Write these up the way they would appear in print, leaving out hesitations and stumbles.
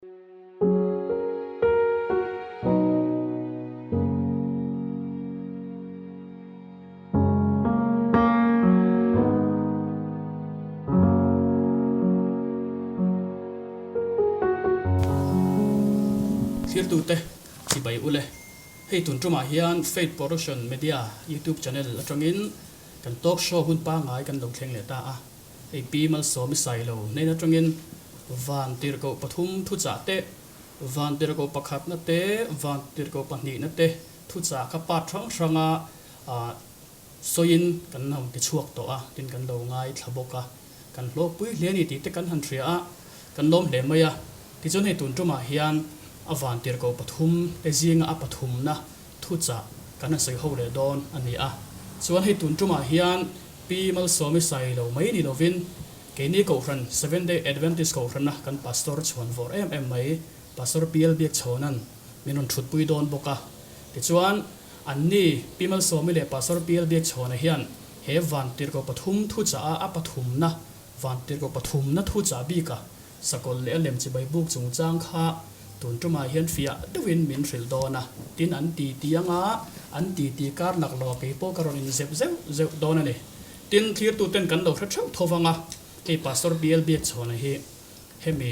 Thirtute chibai ule. Hei tun tumah hian Faith Production Media YouTube channel atangin kan talk show hun pangngai kan lo thleng leh ta a. Hei Pi Malsawmi Sailo hnen atangin Van tirhkoh pathum thuchah te, Van tirhkoh pakhatna te, Van tirhkoh pahnihna te thuchah kha part hrang hranga sawiin kan lo ti chhuak tawh a, tin kan lo ngaithla bawk a, kan hlawkpui hle a ni tih te kan han hria a, kan lawm hle mai a. Tichuan hei tun tumah hian a Van tirhkoh pathum te zinga a pathumna thuchah kan han sawi ho leh dawn a ni a. Chuan hei tun tumah hian Pi Malsawmi Sailo mai ni lovin keini Kohhran Seventh Day Adventist Kohhrana kan Pastor chhuan vawr em em mai Pastor PL Biakchhawna'n min rawn thutpui dawn bawk a. Tichuan, anni Pi Malsawmi leh Pastor PL Biakchhawna hian he Vantirhkoh pathum thuchah a a pathumna Vantirhkoh pathumna thuchah bika Sakawlh leh a lem chibai buk chungchang kha tun tumah hian fiah deuhin min hrilh dawn a, tin an ti ti anga an ti ti kar lak lo a kei pawh ka rawn in zep zeuh zeuh dawn a ni. Tin, thlirtuten kan lo hre theuh tho vang a, hei Pastor BL Biakchhawna hi hemi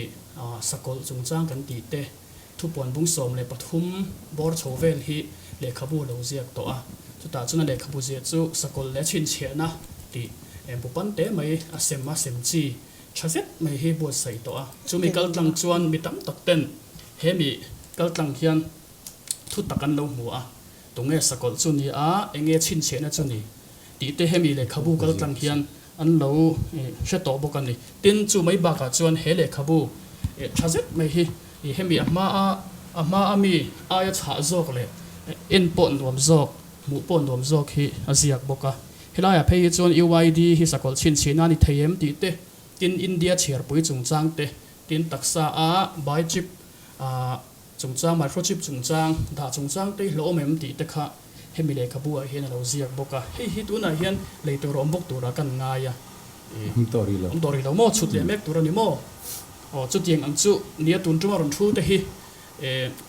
sakawlh chungchang kan tih te thupuan bung 13 bawr chho vel hi lehkhabu lo ziak tawh a, chutah chuan a lehkhabu ziah chu sakawlh leh a chhinchhiahna tih bu pan te mai a sem a sem chi Tha zet mai hi buatsaih tawh a, chumi kaltlang chuan mi tam tak ten he mi kaltlang hian thu tak an lo hmu a, tunge sakawlh chu ni a, enge chhinchhiahna chu ni tih te hemi lehkhabu kaltlang hian an lo hre tawh bawk a ni. Tin, chu mai bakah chuan he lehkhabu tha zet mai hi hemi a hma a a hma a mi aia chhah zawk leh en pawh nuam zawk, hmuh pawh nuam zawk hi a ziak bawk a. Helaiah phei hi chuan UID hi sakawlh chhinchhihna a ni thei em tih te, tin India chhiarpui chungchang te, tin taksa a bai chip chungchang, microchip chungchang, dah chungchang te hi hlauhawm em tih te kha hemi lehkhabu ah hian a lo ziak bawk a. Hei hi tunah hian lei tur a awm bawk turah kan ngai a. Awm tawh rih lo. Awm tawh rih lo maw? Chhut leh mek tur a ni maw? Aw, chutiang ang chu nia tun tuma rawn thu te hi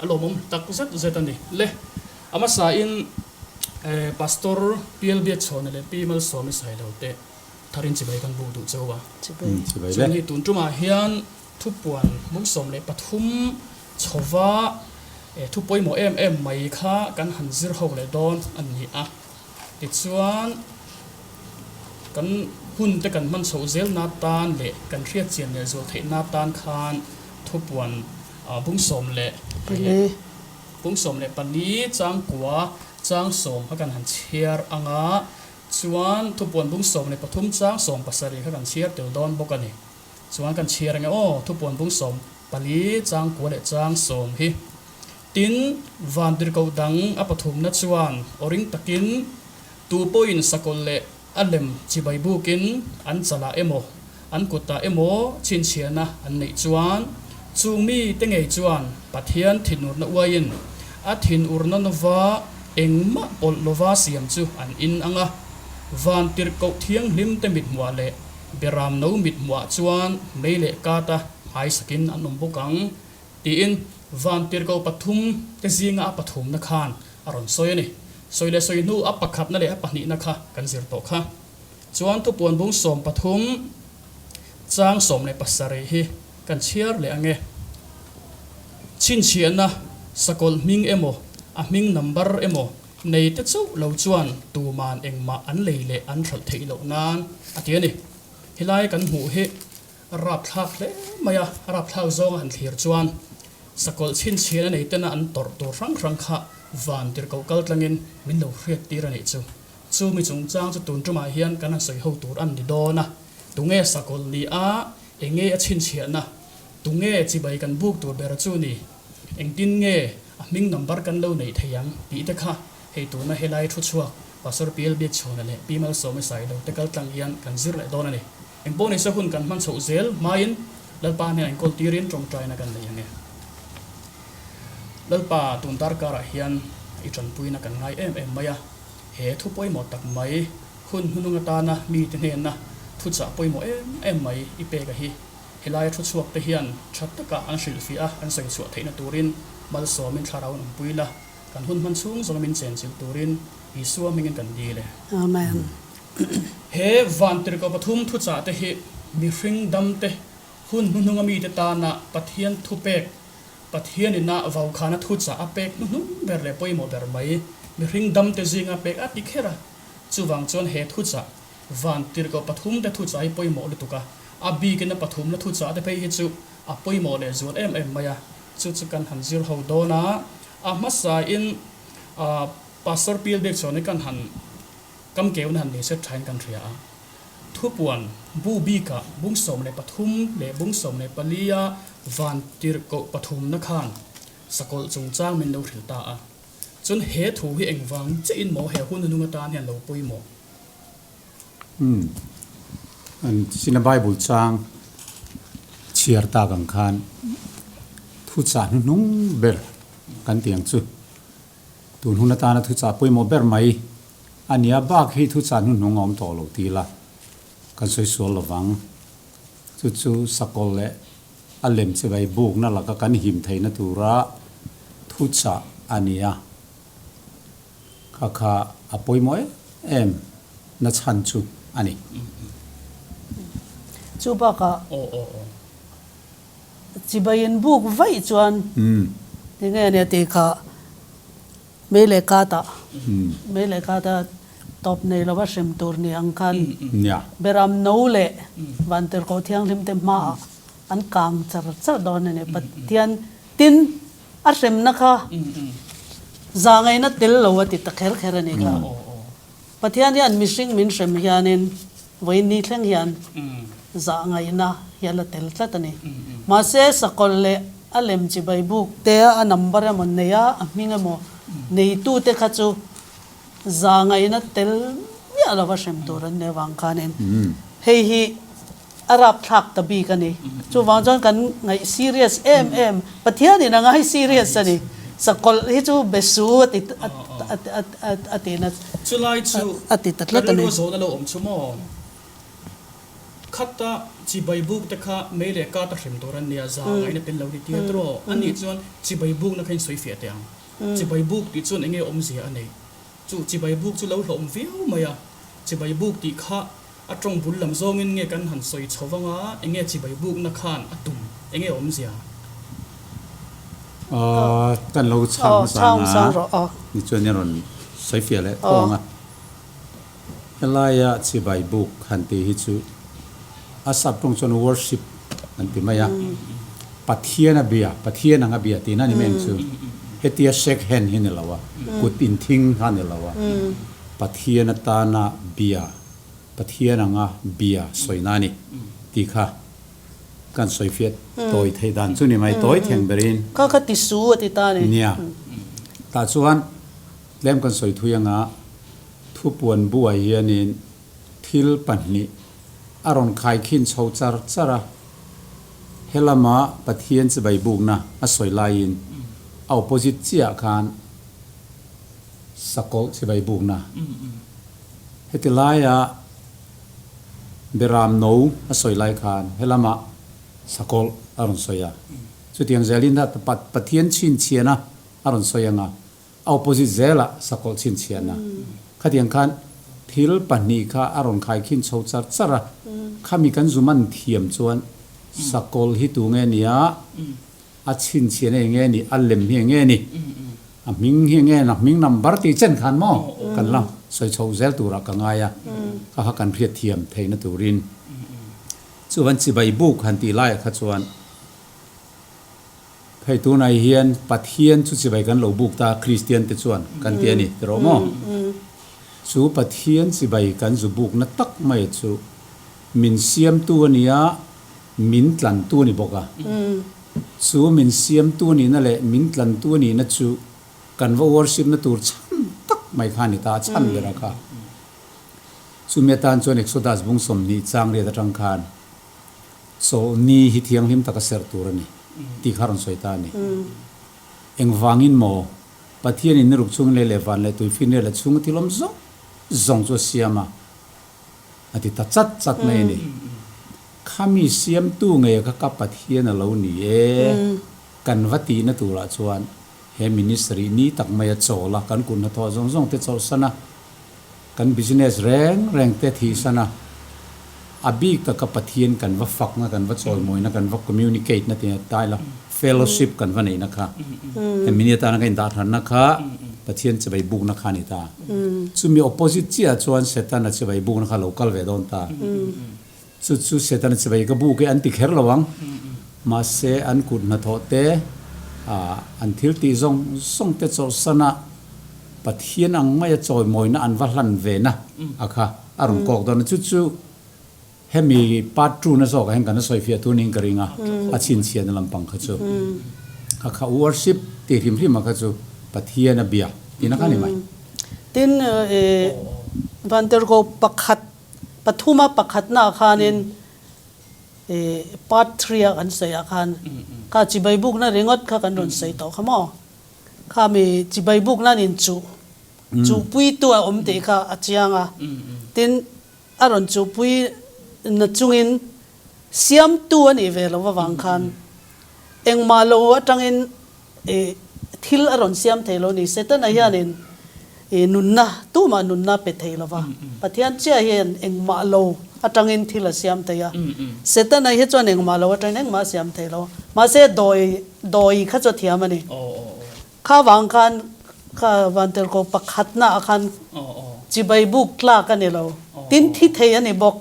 A lawmawm tak zet zet a ni. Le, a hmasain Pastor PL Biakchhawna leh Pi Malsawmi Sailo te tharin chibai kan buk duh cheu a. Chuan hei tun tumah hian thupuan mung 13 chhova thu pawimawh em em mai kha kan han zir ho leh dawn a ni a. Tichuan kan hun te kan hman chhoh zel na tan leh kan hriatchian leh zual theih na tan khan thupuan Bung sawm leh bung 14 chang kua chang sawm kha kan han chhiar ang a, chuan thupuan bung 13 chang 17 kha kan chhiar tel dawn bawk a ni. Chuan kan chhiar ang e aw, thupuan bung 14 chang kua leh chang sawm hi. Tin, van tirhkoh dang a pathumna chuan aw ring takin, Tu pawhin sakawlh leh a lem chibai bukin an chalah emaw, an kutah emaw chhinchhiahna an neih chuan, chung mite ngei chuan Pathian thinurna uaiin a thinurna nova engmah pawlh lova siam chu an in ang a. Van tirhkoh thianghlimte mithmuah leh Beram no mithmuah chuan mei leh kata hmaisakin an awm bawk ang, tiin van tirhkoh pathum te zinga a pathumna khan a rawn sawi a ni. Sawi leh sawi hnu a pakhatna leh a pahnihna kha kan zir tawh kha. Chuan thupuan bung 13 chang 17 hi kan chhiar leh ang e. Chhinchhiahna sakawlh hming emaw, a hming number emaw nei te chauh lo chuan tuman engmah an lei leh an hralh theih loh nan a ti a ni. Helai kan hmuh hi A rapthlak hle mai a, a rapthlak zawnga han thlir chuan sakawlh chhinchhian a nei tena an tawrh tur hrang hrang kha van tirhkoh kal tlangin min lo hriat tir a nih chu. Chu mi chungchang chu tun tumah hian kan han sawi ho tur a ni dawn a, tunge sakawlh ni a, enge a chhinchhiahna, tunge chibai kan buk tur ber chu ni, engtin nge a hming number kan lo neih thei ang tih te kha hei tuna helai thu chhuak Pastor PL Biakchhawna leh Pi Malsawmi Sailo te kal tlang hian kan zir leh dawn a ni. Engpawh nise hun kan hman chhoh zel hmain Lalpa hnenah inkawl tirin tawngtaina kan nei ang e. Lalpa tun darkarah hian i tanpuina kan ngai em em mai a, he thu pawimawh tak mai, hun hnunung atana mite hnena thuchah pawimawh em em mai i pek a hi. Helaia thu chhuak te hian tha taka an hrilhfiah a, an sawi chhuah theihna turin malsawmin thlarau an awmpui la, kan hun hman chhung zawng min chenchilh turin Isua hmingin kan dil e. Amen. He vantirhkoh pathum thuchah te hi mihring damte hun hnuhnunga mite tana Pathian thupek, Pathian ina vaukhana thuchah a pek hnuhnung ber leh pawimawh ber mai, mihring damte zinga pek a ti kher a. Chuvang chuan he thuchah Van tirhkoh pathumte thuchah hi pawimawh lutuk a, a bikin a pathumna thuchah te phei hi chu a pawimawh leh zual em em mai a, chu chu kan han zir ho dawn a, a hmasain Pastor Pil Biak chuan kan han kam keuna han nei set thain kan hria a, thupuan bu bikah bung 13 leh bung 14 a van tirhkoh pathumna khan sakawlh chungchang min lo hrilh ta a, chuan he thu hi engvang chiahin maw he hun hnung atan hian lo pawimawh? Umm. An china Bible chang chhiar tak ang khan thuchah hnuhnung ber kan tih ang chu. Tun hun atana thuchah pawimawh ber mai a nia bak hi thuchah hnuhnung a awm tawh lo ti ila kan sawi sual lo vang. Chu chu sakawlh leh a lem chibai bukna laka kan him theihna tura thuchah a nia. Kha kha a pawimawh em em na chhan chu a ni. Chu bakah chibai in buk vaih chuan tinge nia tih kha mei leh katah mei leh kata tawp nei lova hrem tur ni ang khan beram no leh vantirhkoh thianghlim te hmaah an kang char char dawn a ni. Pathian tin A hremna kha zahngaihna tel lo a ti ta kher kher a ni kha. Pathian hian mihring min hrem hianin vawiin ni thleng hian zahngaihna hi a la tel tlat a ni. Mahse, sakawlh leh a lem chibai buk te a number emaw nei a, a hming emaw neitute kha chu zahngaihna tel miah lova hrem tur an nih avang khanin hei hi A rapthlak ta bik a ni. Chuvang chuan kan ngaih serious em em, Pathianin a ngai serious a ni. Sakawlh hi chu be su a ti a ti na Chulai chu a ti ta tlat a ni. Ka rilru zawhna lo awm chu maw? Khata chibai buk te kha mei leh kata hrem tur an nia, za ngaihna tel lo ni tia tiraw? A nih chuan chibai bukna kha in sawi fiah teh ang. Chibai buk tih chuan enge awmzia a nei? Chu chibai buk chu lo hlawm viau mai a, chibai buk tih kha A tawng bul lam zawngin nge kan han sawi chho vang a, enge chibai bukna khan a tum, enge awmzia? Aw, kan lo chhang hmasa ang a, ni chuan i rawn sawi fiah leh thawng a. Helaia chibai buk han tih hi chu a sap tawng chuan worship an ti mai a, Pathian a bia, Pathian ang a bia tihna a ni mai ang chu. Hetia shake hand hi ni lo a, kut inthing kha a ni lo a, Pathian atana bia Pathian anga bia sawina a ni tih kha kan sawi fiah tawi theih dan chu ni mai tawi theng berin. Kha kha ti su a ti ta a ni. Nia. Tah chuan tlem kan sawi thui anga thupuan buai hianin thil pahnih a rawn khaikhin chho char char a, helama Pathian chibai bukna a sawi laiin a opposite chiah khan sakawlh chibai bukna Heti laia Beram no a sawi lai khan helama sakawlh a rawn sawi a. Chutiang zelin a Pathian chhinchhiana a rawn sawi anga, a opposite zelah sakawlh chhinchhiana. Khatiang khan thil pahnih kha a rawn khaikhin chho char char a. Khami kan zu man thiam chuan sakawlh hi tu nge nia, a chhinchhiana eng nge ni, a lem hi eng nge ni, a hming hi eng nge, a hming number tih chen khan maw kan la sawi chho zel turah ka ngai a, kha kha kan hriat thiam theihna turin. Chuan chibai buk han tih laiah kha chuan hei tunah hian Pathian chu chibai kan lo buk ta Kristian te chuan kan ti a ni ti rawh maw? Chu Pathian chibai kan zu bukna tak mai chu min siamtu a nia, Min tlantu a ni bawk a. Chu min siamtu a nihna leh min tlantu a nihna chu kan va worship-na tur chhan tak mai kha a ni ta, a chhan ber a kha. Chumi atan chuan Exodus bung 20 chang riat atang khan chawlhni hi thianghlim taka serh tur a ni tih kha a rawn sawi ta a ni. Engvangin maw Pathianin ni ruk chhungin lei leh van leh tuifinriat leh chhunga thil awm zawng zawng chu a siam a, a ti ta chat chat mai a ni. Khami siamtu ngei kha ka Pathian a lo ni e, kan va tihna turah chuan he ministry ni tak mai a chawl a, kan kut hnathawh zawng zawng te chawlhsan a, kan business reng reng te thihsan a, a bik taka Pathian kan va fakna, kan va chawimawina, kan va communicate na tih ta ila fellowship kan va neihna kha, hemi ni atana ka indahhranna kha Pathian chibai bukna kha a ni ta. Chumi opposite chiah chuan Setana chibai bukna kha a lo kal ve dawn ta. Chu chu Setana chibai ka buk e an ti kher lo ang. Mahse an kut hnathawh te, an thil tih zawng zawng te chawlhsana Pathian ang maia chawimawina an va hlan ve na a kha a rawn kawk dawn a. Chu chu hemi part two na zawkah hian kan la sawifiah tur niin ka ring a, a chhinchhiahna lampang kha chu. Kha kha worship tih hrim hrim a kha chu Pathian a bia tihna kha a ni mai. Tin, Vantirhkoh pakhat Pathuma pakhatnaah khanin part three-a kan sawiah khan kha chibai bukna ringawt kha kan rawn sawi tawh kha maw? Kha mi chibai bukna an inchuh, chuhpuitu a awm tih kha a chiang a. Tin, a rawn chuhpui na chungin siamtu a nih ve lo avang khan engmah lo atangin I thil a rawn siam thei lo ni. Setana hianin i nunna, tumah nunna pe thei lo va. Pathian chiah hian engmah lo atangin thil a siam thei a. Setana hi chuan engmah lo atangin engmah a siam thei lo. Mahse dawi, dawi kha chu a thiam a ni. Kha vang khan kha Vantirhkoh pakhatna ah khan chibai buk tlak a ni lo. Tin thi thei a ni bawk.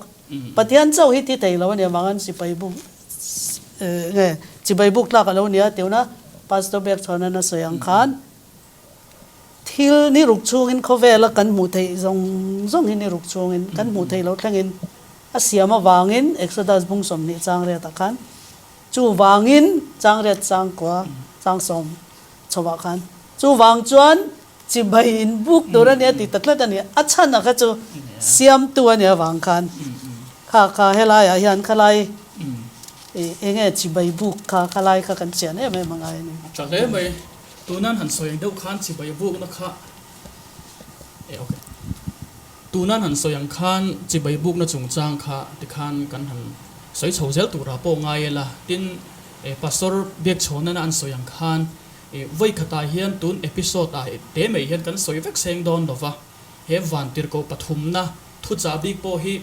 Pathian chauh hi thi thei lo a ni avangin sipai buk nge chibai buk tlak a lo nia tihna Pastor Biak chhuahna na sawi ang khan thil ni ruk chhungin khawvela kan hmuh theih zawng zawng hi ni ruk chhungin kan hmuh theih loh thlengin a siam avangin Exodus bung 20 chang riat ah khan chuvangin chang riat chang kua chang sawm chho ah khan chuvang chuan Chibai in buk tur a nia ti ta tlat a ni. A chhan a kha chu siamtu a nih avang khan kha kha helaiah hian khalai eng nge chibai buk kha khalai kha kan chian em em a ngai a ni. Tha hle mai. Tunan han sawi ang deuh khan chibai bukna kha e ok. Tunan han sawi ang khan chibai bukna chungchang kha tikhan kan han sawi chho zel turah pawh ngai ila. Tin, Pastor Biakchhawnana an sawi ang khan I vawi khatah hian tun episode ah te mai hian kan sawi vek seng dawn lo va, he vantirhkoh pathumna thuchah bik pawh hi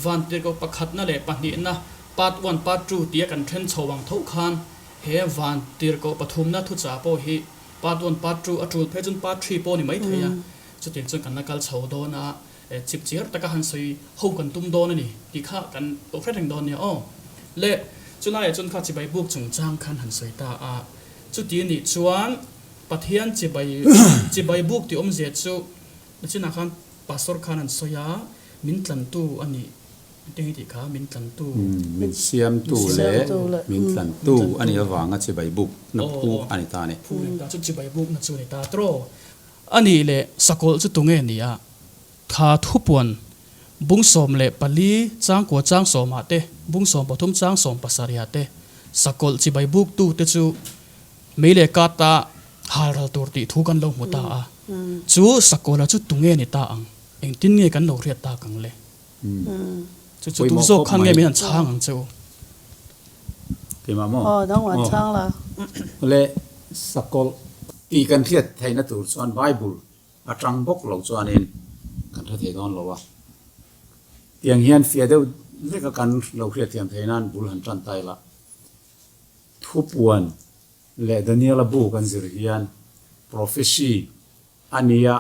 vantirhkoh pakhatna leh pahnihna part one part two tia kan then chho ang tho khan he vantirhkoh pathumna thuchah pawh hi part one part two a tul phei chuan part three pawh a ni maithei a, chutiang chuan kan la kal chho dawn a, chip chiar taka han sawi ho kan tum dawn a ni tih kha kan lo hre reng dawn nia aw. Le chulaiah chuan kha chibai buk chungchang khan han sawi ta a. Chuti nih chuan Pathian chibai chibai buk tih awmzia chu nachinah khan Pastor khan an sawi a, min tlantu a nih engtin nge tih kha min tlantu. Min siamtu leh min tlantu a nih avanga chibai buk na phuk a ni ta a ni. Phuk a ni ta, chu chibai buk na chu a ni ta tawh. A nih leh sakawlh chu tunge ni a? Tha thupuan Bung 14 chang kua chang sawmah te, bung 13 chang sawm pasarihah te, sakawlh chibai buktu te chu mei leh kata hal ral tur tih thu kan lo hmu ta a. Chu sakawlha chu tunge ni ta ang? Engtin nge kan lo hriat tak ang le? Chu chu tu zawk khan nge min han chhang ang che u? Keimah maw? Aw, dang an chhang la. Le sakawlh tih kan hriat theihna tur chuan Bible A tang bawk lo chuanin kan hre thei dawn lo a, tiang hian fiah deuh veka kan lo hriatthiam thei nan bul han tan ta ila. Thupuan leh Daniela bu kan zir hian prophecy a nia,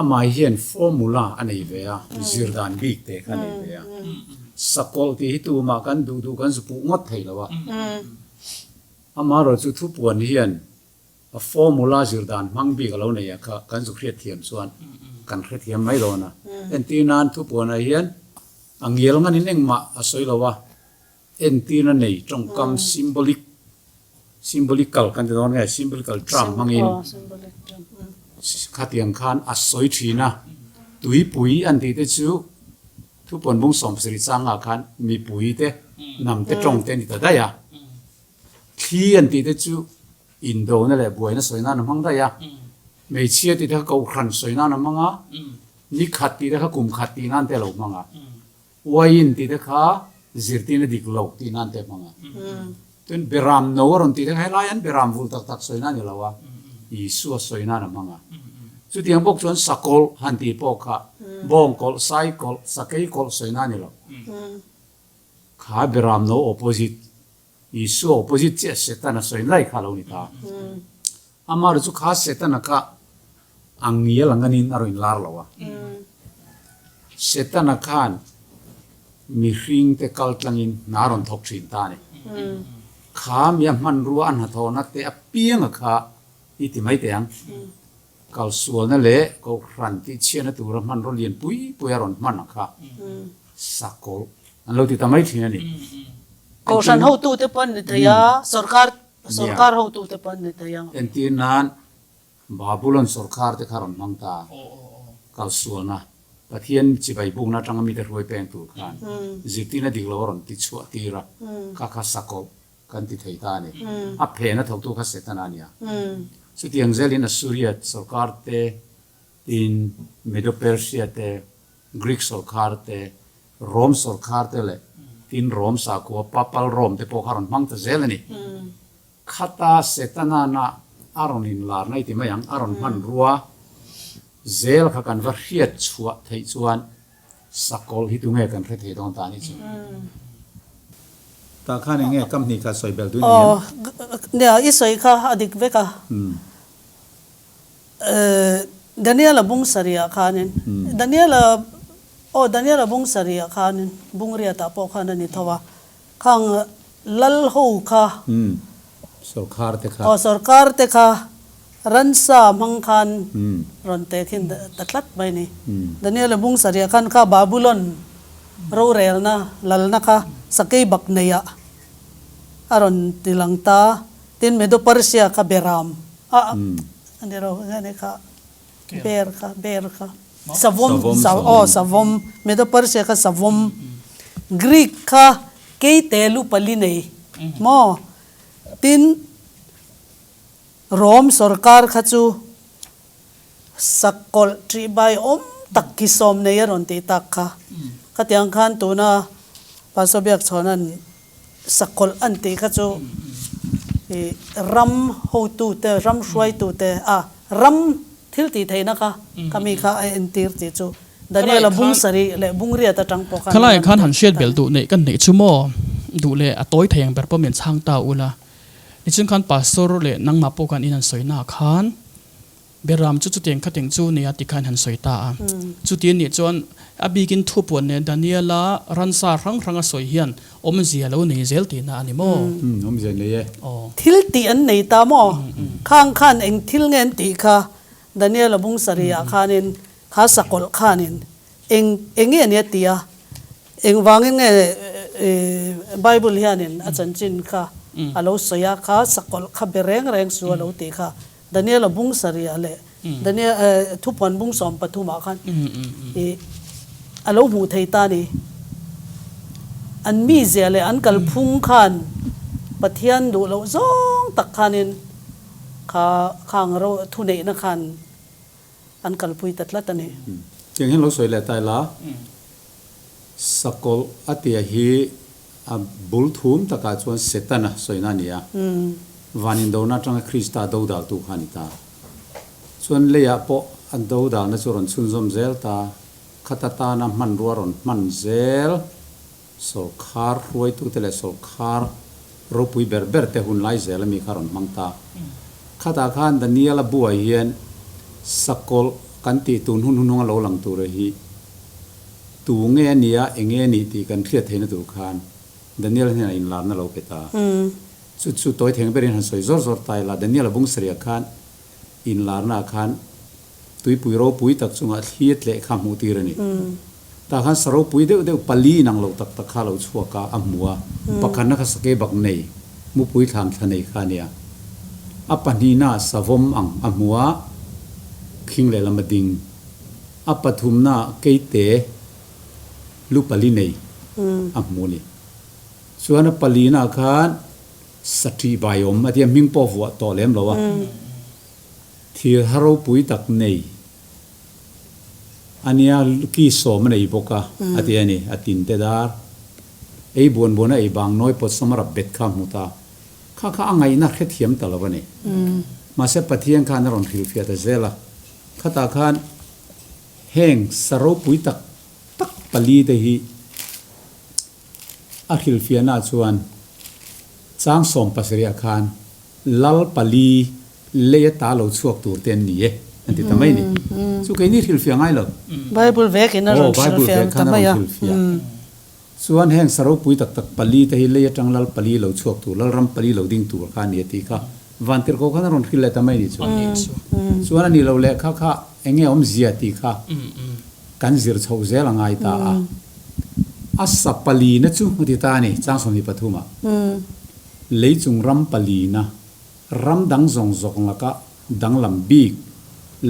amah hian formula a nei ve a, zir dan bik te kha a nei ve a. Sakawlh tih hi tumah kan duh duh kan zu puh ngawt thei lo a, amaherawhchu thupuan hian A formula zir dan hmang bik a lo nei a kha kan zuk hriatthiam chuan kan hrethiam mai dawn a. Entir nan thupuanah hian a ngial nganin engmah a sawi lo a, entirna nei tawngkam symbolic, symbolical kan ti dawn nge, symbolical term hmangin khatiang khan a sawi thin a. Tuipui an tih te chu thupuan bung 70 changah khan mipui te, hnam te tawng te a ni ta daih a. Thli an tih te chu indona leh buaina sawi nan a hmang daih a, hmeichhia tih te kha kohhran sawi nan a hmang a, ni khat tih te kha kum khat tih nan te a lo hmang a, uaiin tih te kha Zirtirna dik lo tih nan te hmang a. Tin, Beram no a rawn tih te kha helai an Beram vul tak tak sawi nan ni lo a, Isua sawi nan a hmang a. Chutiang bawk chuan sakawlh han tih pawh kha bawngkawlh, saikawlh, sakei kawlh sawi nan ni lo. Kha Beram no opposite, Isua opposite chiah Setana sawi lai kha a lo ni ta. Amaherawhchu chu kha Setana kha a ngial ang anin a rawn inlar lo a. Setana khan mihringte kal tlangin hna a rawn thawk thin ta a ni. Kha mi a hmanrua a hnathawhna te apianga kha i ti mai teh ang. Kalsualna leh Kohhran tihchhiatna tura hmanraw lian pui pui a rawn hman a kha sakawlh an lo ti ta mai thin a ni. Kohhran hotute pawh an ni thei a, sorkar Sorkar hotute pawh an ni thei ang. Entir nan Babulon sorkar te kha rawn hmang ta a, kalsualna, Pathian chibai bukna atanga mite hruai peng tur khan zirtirna dik lo a rawn ti chhuah tir a, kha kha sakawlh kan ti thei ta a ni. A phena thawktu kha Setana a ni a. Chutiang zelin Assuria sorkar te, tin Medo-Persia te, Greek sorkar te, Rome sorkar te leh tin Rome sakhua Papal Rome te pawh kha rawn hmang ta zel a ni. Khata Setana-na a rawn inlarna i ti mai ang, a rawn hmanrua zel kha kan va hriat chhuah theih chuan sakawlh hi tunge kan hre thei dawn ta a nih chu. Tah khan eng nge kam hnih kha sawi bel duin a ni em? Aw, nia, i sawi kha a dik vek a. Daniela bung sarihah khanin, Daniela, aw Daniela bung sarihah khanin, bung riatah pawh khan a ni tho a, khang lal ho kha, Sorkar te kha. Aw sorkar te kha ransa hmang khan rawn tehkhin ta tlat mai a ni. Daniela bung sarihah khan kha Babulon rorelna lalna kha sakei bak neiah a rawn ti lang ta. Tin Medo-Persia kha beram a a ni lo nge ni kha ber kha ber kha savawm aw savawm Medo-Persia kha savawm Greek kha keite lu pali nei maw tin Rome sorkar kha chu sakawlh ṭih bai awm tak ki sawm nei a rawn tih tak kha khatiang khan tuna Pastor Biakchhawna'n Sakawlh an tih kha chu i ram hotute, ram hruaitute a ram thil tih theihna kha kha mi kha a entir tih chu Daniela bung sarih leh bung riat atang pawh khan Khalai khan han hriat belh duh neih kan neih chu maw? Duh leh a tawi thei ang ber pawh min chhang ta ula. Nichhin khan Pastor leh nangmah pawh khan in han sawi naah khan Beram chu chutiang khateng chu nia ti khan han sawi ta a. Chuti anih chuan a bikin thupuan nen Daniela ransa hrang hrang a sawi hian awmzia lo nei zel tihna a ni maw? Umm, awmzia nei e. Aw. Thil tih an nei ta maw? Khang khan eng thil nge an tih kha Daniela bung sarihah khanin kha sakawlh khanin eng eng nge nia ti a, engvangin nge Bible hianin a chanchin kha a lo sawi a, kha sakawlh kha be reng reng su a lo tih kha Daniela bung sarihah leh Daniel thupuan bung 13 ah khan i a lo hmuh thei ta ni. An mizia leh an kalphung khan Pathian duh loh zawng tak khanin kha khang ro thuneihna khan an kalpui ta tlat a ni. Tiang hian lo sawi leh ta ila, Sakawlh a tia hi A bul thum takah chuan Setana sawina a ni a, van indona atanga Krista dodaltu kha a ni ta. Chuan leiah pawh a dodalna chu rawn chhunzawm zel ta, khata tana hmanrua rawn hman zel, sawrkhar hruaitute leh sawrkhar ropui ber ber te hun lai zel ami kha rawn hmang ta. Khatah khan Daniel-a buai hian sakawlh kan tih tun hun hunhunga lo lang tura hi Tu nge a nia, eng nge a nih tih kan hriat theihna tur khan Daniel hnenah inlarna lo pe ta. Chu chu tawi theng berin han sawi zawr zawr ta ila, Daniel a bung sarih khan inlarna ah khan tuipui ropui tak chungah thli a tleh kha hmuh tir a ni. Tah khan sa ropui deuh deuh pali inang lo tak tak kha a lo chhuak a, a hmu a. Pakhatna kha sakei bak nei, mupui thlam thla nei kha a nia. A pahnihna savawm ang a hmu a, khing lehlam a ding. A pathumna keite lu pali nei a hmu a ni. Chuan a palina khan saṭih bai awm a tia hming pawh vuah tawh lem lo a, thir ha ropui tak nei a nia, ki sawm a nei bawk a a ti a ni, a tinte dar. Ei buan buana ei bang nawi pawt sawm a rap bet kha a hmu ta. Kha kha a ngaihna hrethiam ta lo a ni. Mahse Pathian khan a rawn hrilhfiah ta zel a. Khatah khan heng sa ropui tak tak pali te hi a hrilhfiahnaah chuan chang 70 ah khan Lal pali lei ata lo chhuak tur te an ni e, an ti ta mai a ni. Chu keini hrilhfiah ngai lo. Bible vekin a rawn hrilhfiah ta mai a. Chuan heng saropui tak tak pali te hi lei atang lal pali lo chhuak tur, lal ram pali lo ding tur kha a ni a tih kha Vantirhkoh khan a rawn hrilh leh ta mai a ni chuan. Chuan a nih loh leh kha kha eng nge awmzia tih kha kan zir chhoh zel a ngai ta a. A sa palina chu a ti ta a ni, chang 23 ah. Leichung ram palina, ram dang zawng zawk laka danglam bik,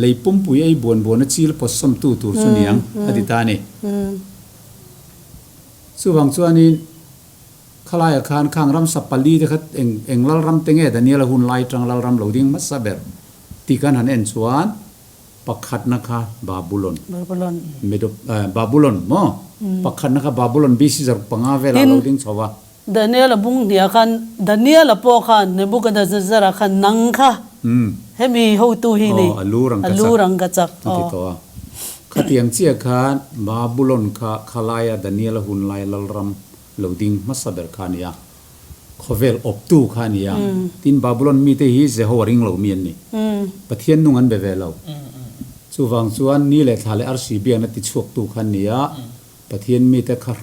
lei pumpui ei buan buana chil pawt sawmtu tur chu niang, a ti ta a ni. Chuvang chuanin khalaiah khan khang ramsa pali te kha eng eng lalram te nge Daniela hun lai atang lalram lo ding hmasa ber tih kan han en chuan pakhatna kha Babulon, Medo Babulon maw? Pakhatna kha Babulon BC 500 velah lo ding chho a. Daniel-a bung hniah khan, Daniel-a pawh khan Nebuchadnezzar-a khan nang kha hemi hotu hi ni, a lu rang ka chak. A ti tawh a. Khatiang chiah khan Babulon kha khalaia Daniel-a hun lai lalram lo ding hmasa ber kha a ni a, khawvel awptu kha a ni a. Tin, Babulon mite hi Jehovah ring lo mi an ni. Pathian nung an be ve lo. Chuvang chuan ni leh thla leh arsi biakna tichhuaktu kha an ni a, Pathian mite kha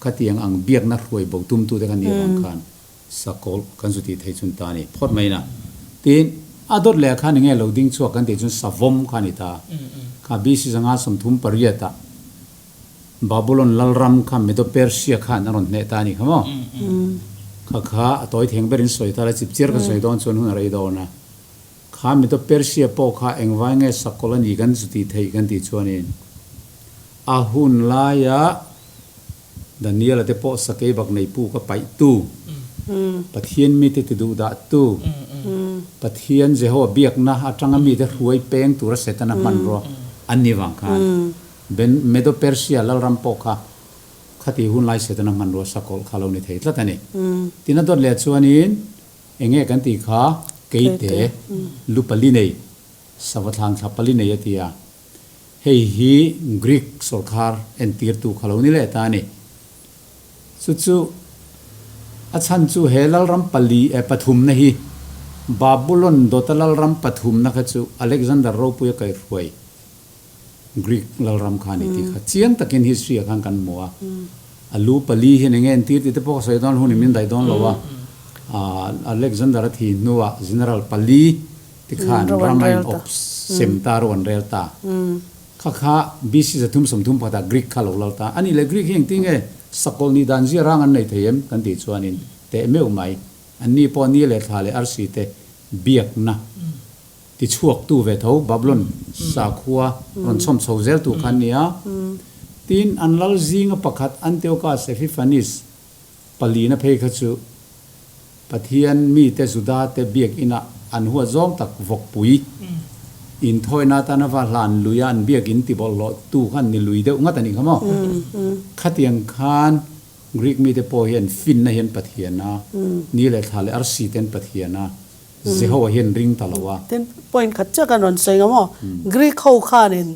Khatiang ang biakna hruai bo tumtute kha ni avang khan Sakawlh kan zu tih thei chun ta a ni phawt mai na. Tin, a dawt leh khan enge lo ding chhuak kan tih chun Savawm kha a ni ta. Kha BC 538 ah Babulon lalram kha Medo-Persia khan a rawn hneh ta a ni kha maw? Kha kha a tawi theng berin sawi ta la, chipchiar kan sawi dawn chuan hun a rei dawn a. Kha Medo-Persia pawh kha engvai nge Sakawlh a ni kan zu tih theih kan tih chuanin a hun laia Daniela te pawh sakei bak nei pu ka paih tu, Pathian mite ti duh dah tu, Pathian Jehovah biakna atanga mite hruai peng tura Setana hmanrua an ni vang khan Ben Medo-Persia lalram pawh kha khati hun lai Setana hmanrua sakawlh kha lo ni thei tlat a ni. Tina dawt leh chuanin enge kan tih kha keite lu pali nei, sava thlang thla pali nei a ti a. Hei hi Greek sawrkhar entirtu kha lo ni leh ta a ni. Chu chu a chhan chu he lalram pali eh pathumna hi Babulon dawta lalram pathumna kha chu Alexander ropuia kaihruai Greek lalram kha a ni tih kha chiang takin history ah khan kan hmu a. A lu pali hian enge entir tih te pawh ka sawi dawn hunin min daih dawn lo a. Alexander a thih hnuah general pali Tikhan ram a in awp sem ta ro an rel ta. Kha kha BC 331 ah Greek kha lo lal ta. A nih leh Greek hi engtin nge sakawlh nih dan zia rang an nei thei em kan tih chuanin teh meuh mai. Anni pawh ni leh thla leh arsi te biakna ti chhuak tu ve tho Babylon sakhua rawn chhawm chho zel tu kha an ni a. Tin, an lal zinga pakhat Antiochus Epiphanes palina phei kha chu Pathian mite Juda te biakina an huat zawng tak vawkpui inthawina atana va hlan luia an biakin ti bawlhhlawh tu khan ni lui deuh ngat a nih kha maw? Khatiang khan Greek mite pawh hian finna hian Pathian a, ni leh thla leh arsi te an Pathian a, Jehovah hian ring ta lo a. Tin, point khat chiah kan rawn sawi nga maw? Greek ho khanin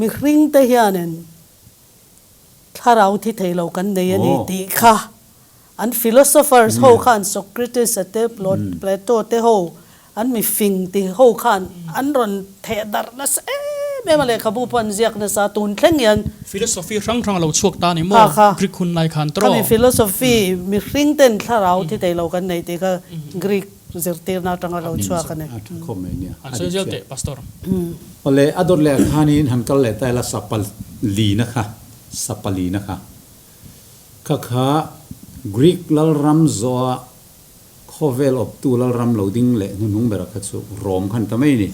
mihring te hianin Thlarau thi thei lo kan nei a ni tih kha an philosophers ho khan Socrates a te Plato te ho an mifing ti ho khan an rawn theh darh nasa em em a lehkhabu pawh an ziak nasa tun thleng hian. Philosophy hrang hrang a lo chhuak ta a ni maw Greek hun lai khan tawh. Khami philosophy mihring ten thlarau thi thei lo kan nei tih kha Greek zirtirna atanga lo chhuak a ni. An sawi zel teh Pastor. Awle a dawt leh khanin han kal leh ta ila Sapalina kha Sapalina kha kha kha Greek lalram zawha khawvel awptu lalram lo ding leh hnuhnung bera kha chu Rome khan ta mai a ni.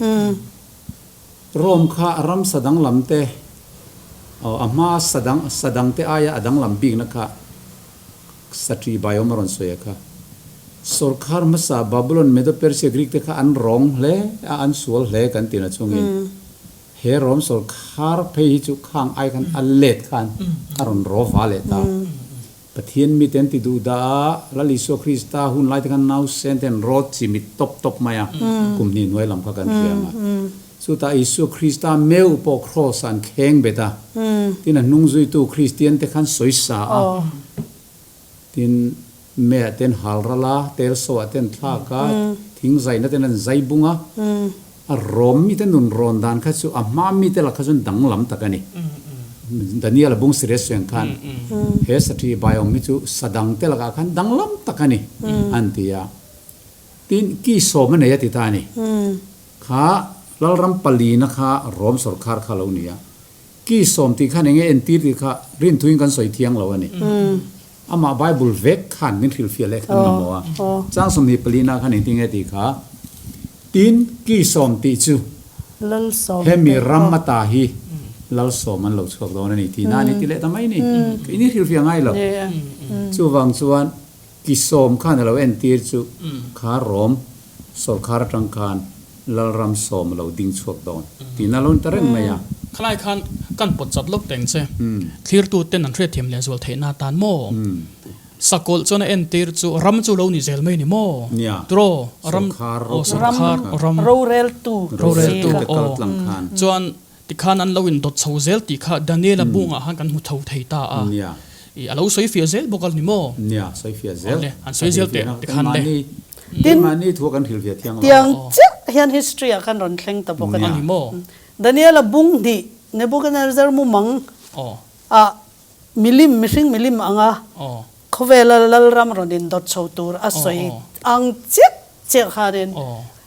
Rome kha ram sa danglam te a hma sa dang sa dang te aia a danglam bikna kha Satri Biome a rawn sawi a kha. Sawrkhar hmasa Babylon, Medo, Persia, Greek te kha an rawng hle a, an sual hle kan ti na chungin he Rome sawrkhar phei hi chu khang ai khan a let khan a rawn raw va leh ta. Pathian mite an ti duh dah a, Lal Isua Krista hun lai te khan nausen te an rawt chimit tawp tawp mai a, kum hnih hnuai lam kha kan hria ang a. Chutah Isua Krista meu pawh kraws ah an kheng bet a, tin a hnung zuitu Kristian te khan sawisa a, tin meiah te an hal ral a, tel so ah te an thlak a, thing zaina ten an zai bung a, a rawm mite nun rawn dan kha chu a hma mite lakah chuan danglam tak a ni. Daniel a bung serious suang khan he saṭhi bai awm hi chu sa dangte lakah khan danglam tak a ni an ti a. Tin, ki sawm a nei a ti ta a ni. Kha Lalram palina kha Rom sorkar kha lo ni a. Ki sawm tih khan enge entir tih kha rinthuin kan sawi thiang lo a ni. Amah Bible vek khan min hrilhfiah leh khan mamawh a. Chang 24 khan engtin nge tih kha, Tin, ki sawm tih chu hemi ram ata hi lal sawm an lo chhuak dawn a ni tih na a ni ti leh ta mai ni. Keini hrilhfiah ngai lo. Chuvang chuan ki sawm khan a lo entir chu kha Rom sorkar atang khan Lalram sawm a lo ding chhuak dawn tih na lo ni ta reng mai a. Khalai khan kan pawt chat lawk teng che. Thlirtu ten an hriatthiam leh zual theihna atan maw? Sakawlh chuan a entir chu ram chu lo ni zel mai ni maw? Nia. Tiraw? Ram Sorkhar aw sorkhar ram Roreltu roreltu te aw kal tlang khan. Chuan tikhan an lo indawt chho zel tih kha Daniela bungah khan kan hmu tho thei ta a. Nia. I a lo sawi fiah zel bawk a ni maw? Nia, sawi fiah zel. Awle, an sawi zel teh tikhan le. Tin, Mahni thu kan hrilh fiah thiang lo. Tiang chiah hian history ah khan rawn thleng ta bawk a ni. A ni maw? Daniela bung hnih Nebuchadnezzar mumang ah milim, mihring milim anga khawvela lalram rawn indawt chho tur a sawi ang chiah chiah khanin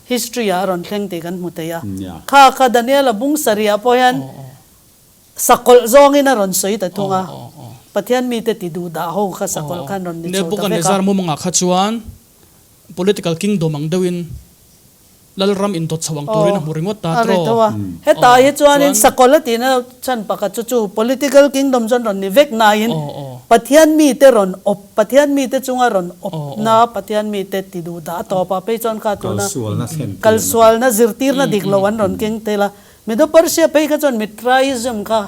history ah a rawn thleng tih kan hmu thei a. Kha kha Daniela bung sarih ah pawh hian Sakawlh zawngin a rawn sawi ta thung a, Pathian mite ti duh dah ho kha sakawlh khan rawn ni chho ta vek a. Nebuchadnezzar mumangah kha chuan political kingdom ang deuhin Lalram indawt chho ang turin a hmu ringawt ta A ri tiraw? tho a. Hetah hi chuanin sakawlh a tihna chhan pakhat chu chu political kingdom chuan rawn ni vek nain Pathian mite rawn awp, Pathian mite chunga rawn awpna, Pathian mite ti duh dah a tawpah phei chuan kha tuna kalsualna zirtirna dik lo an rawn keng tel a. Medo Persia phei kha chuan Mitraism kha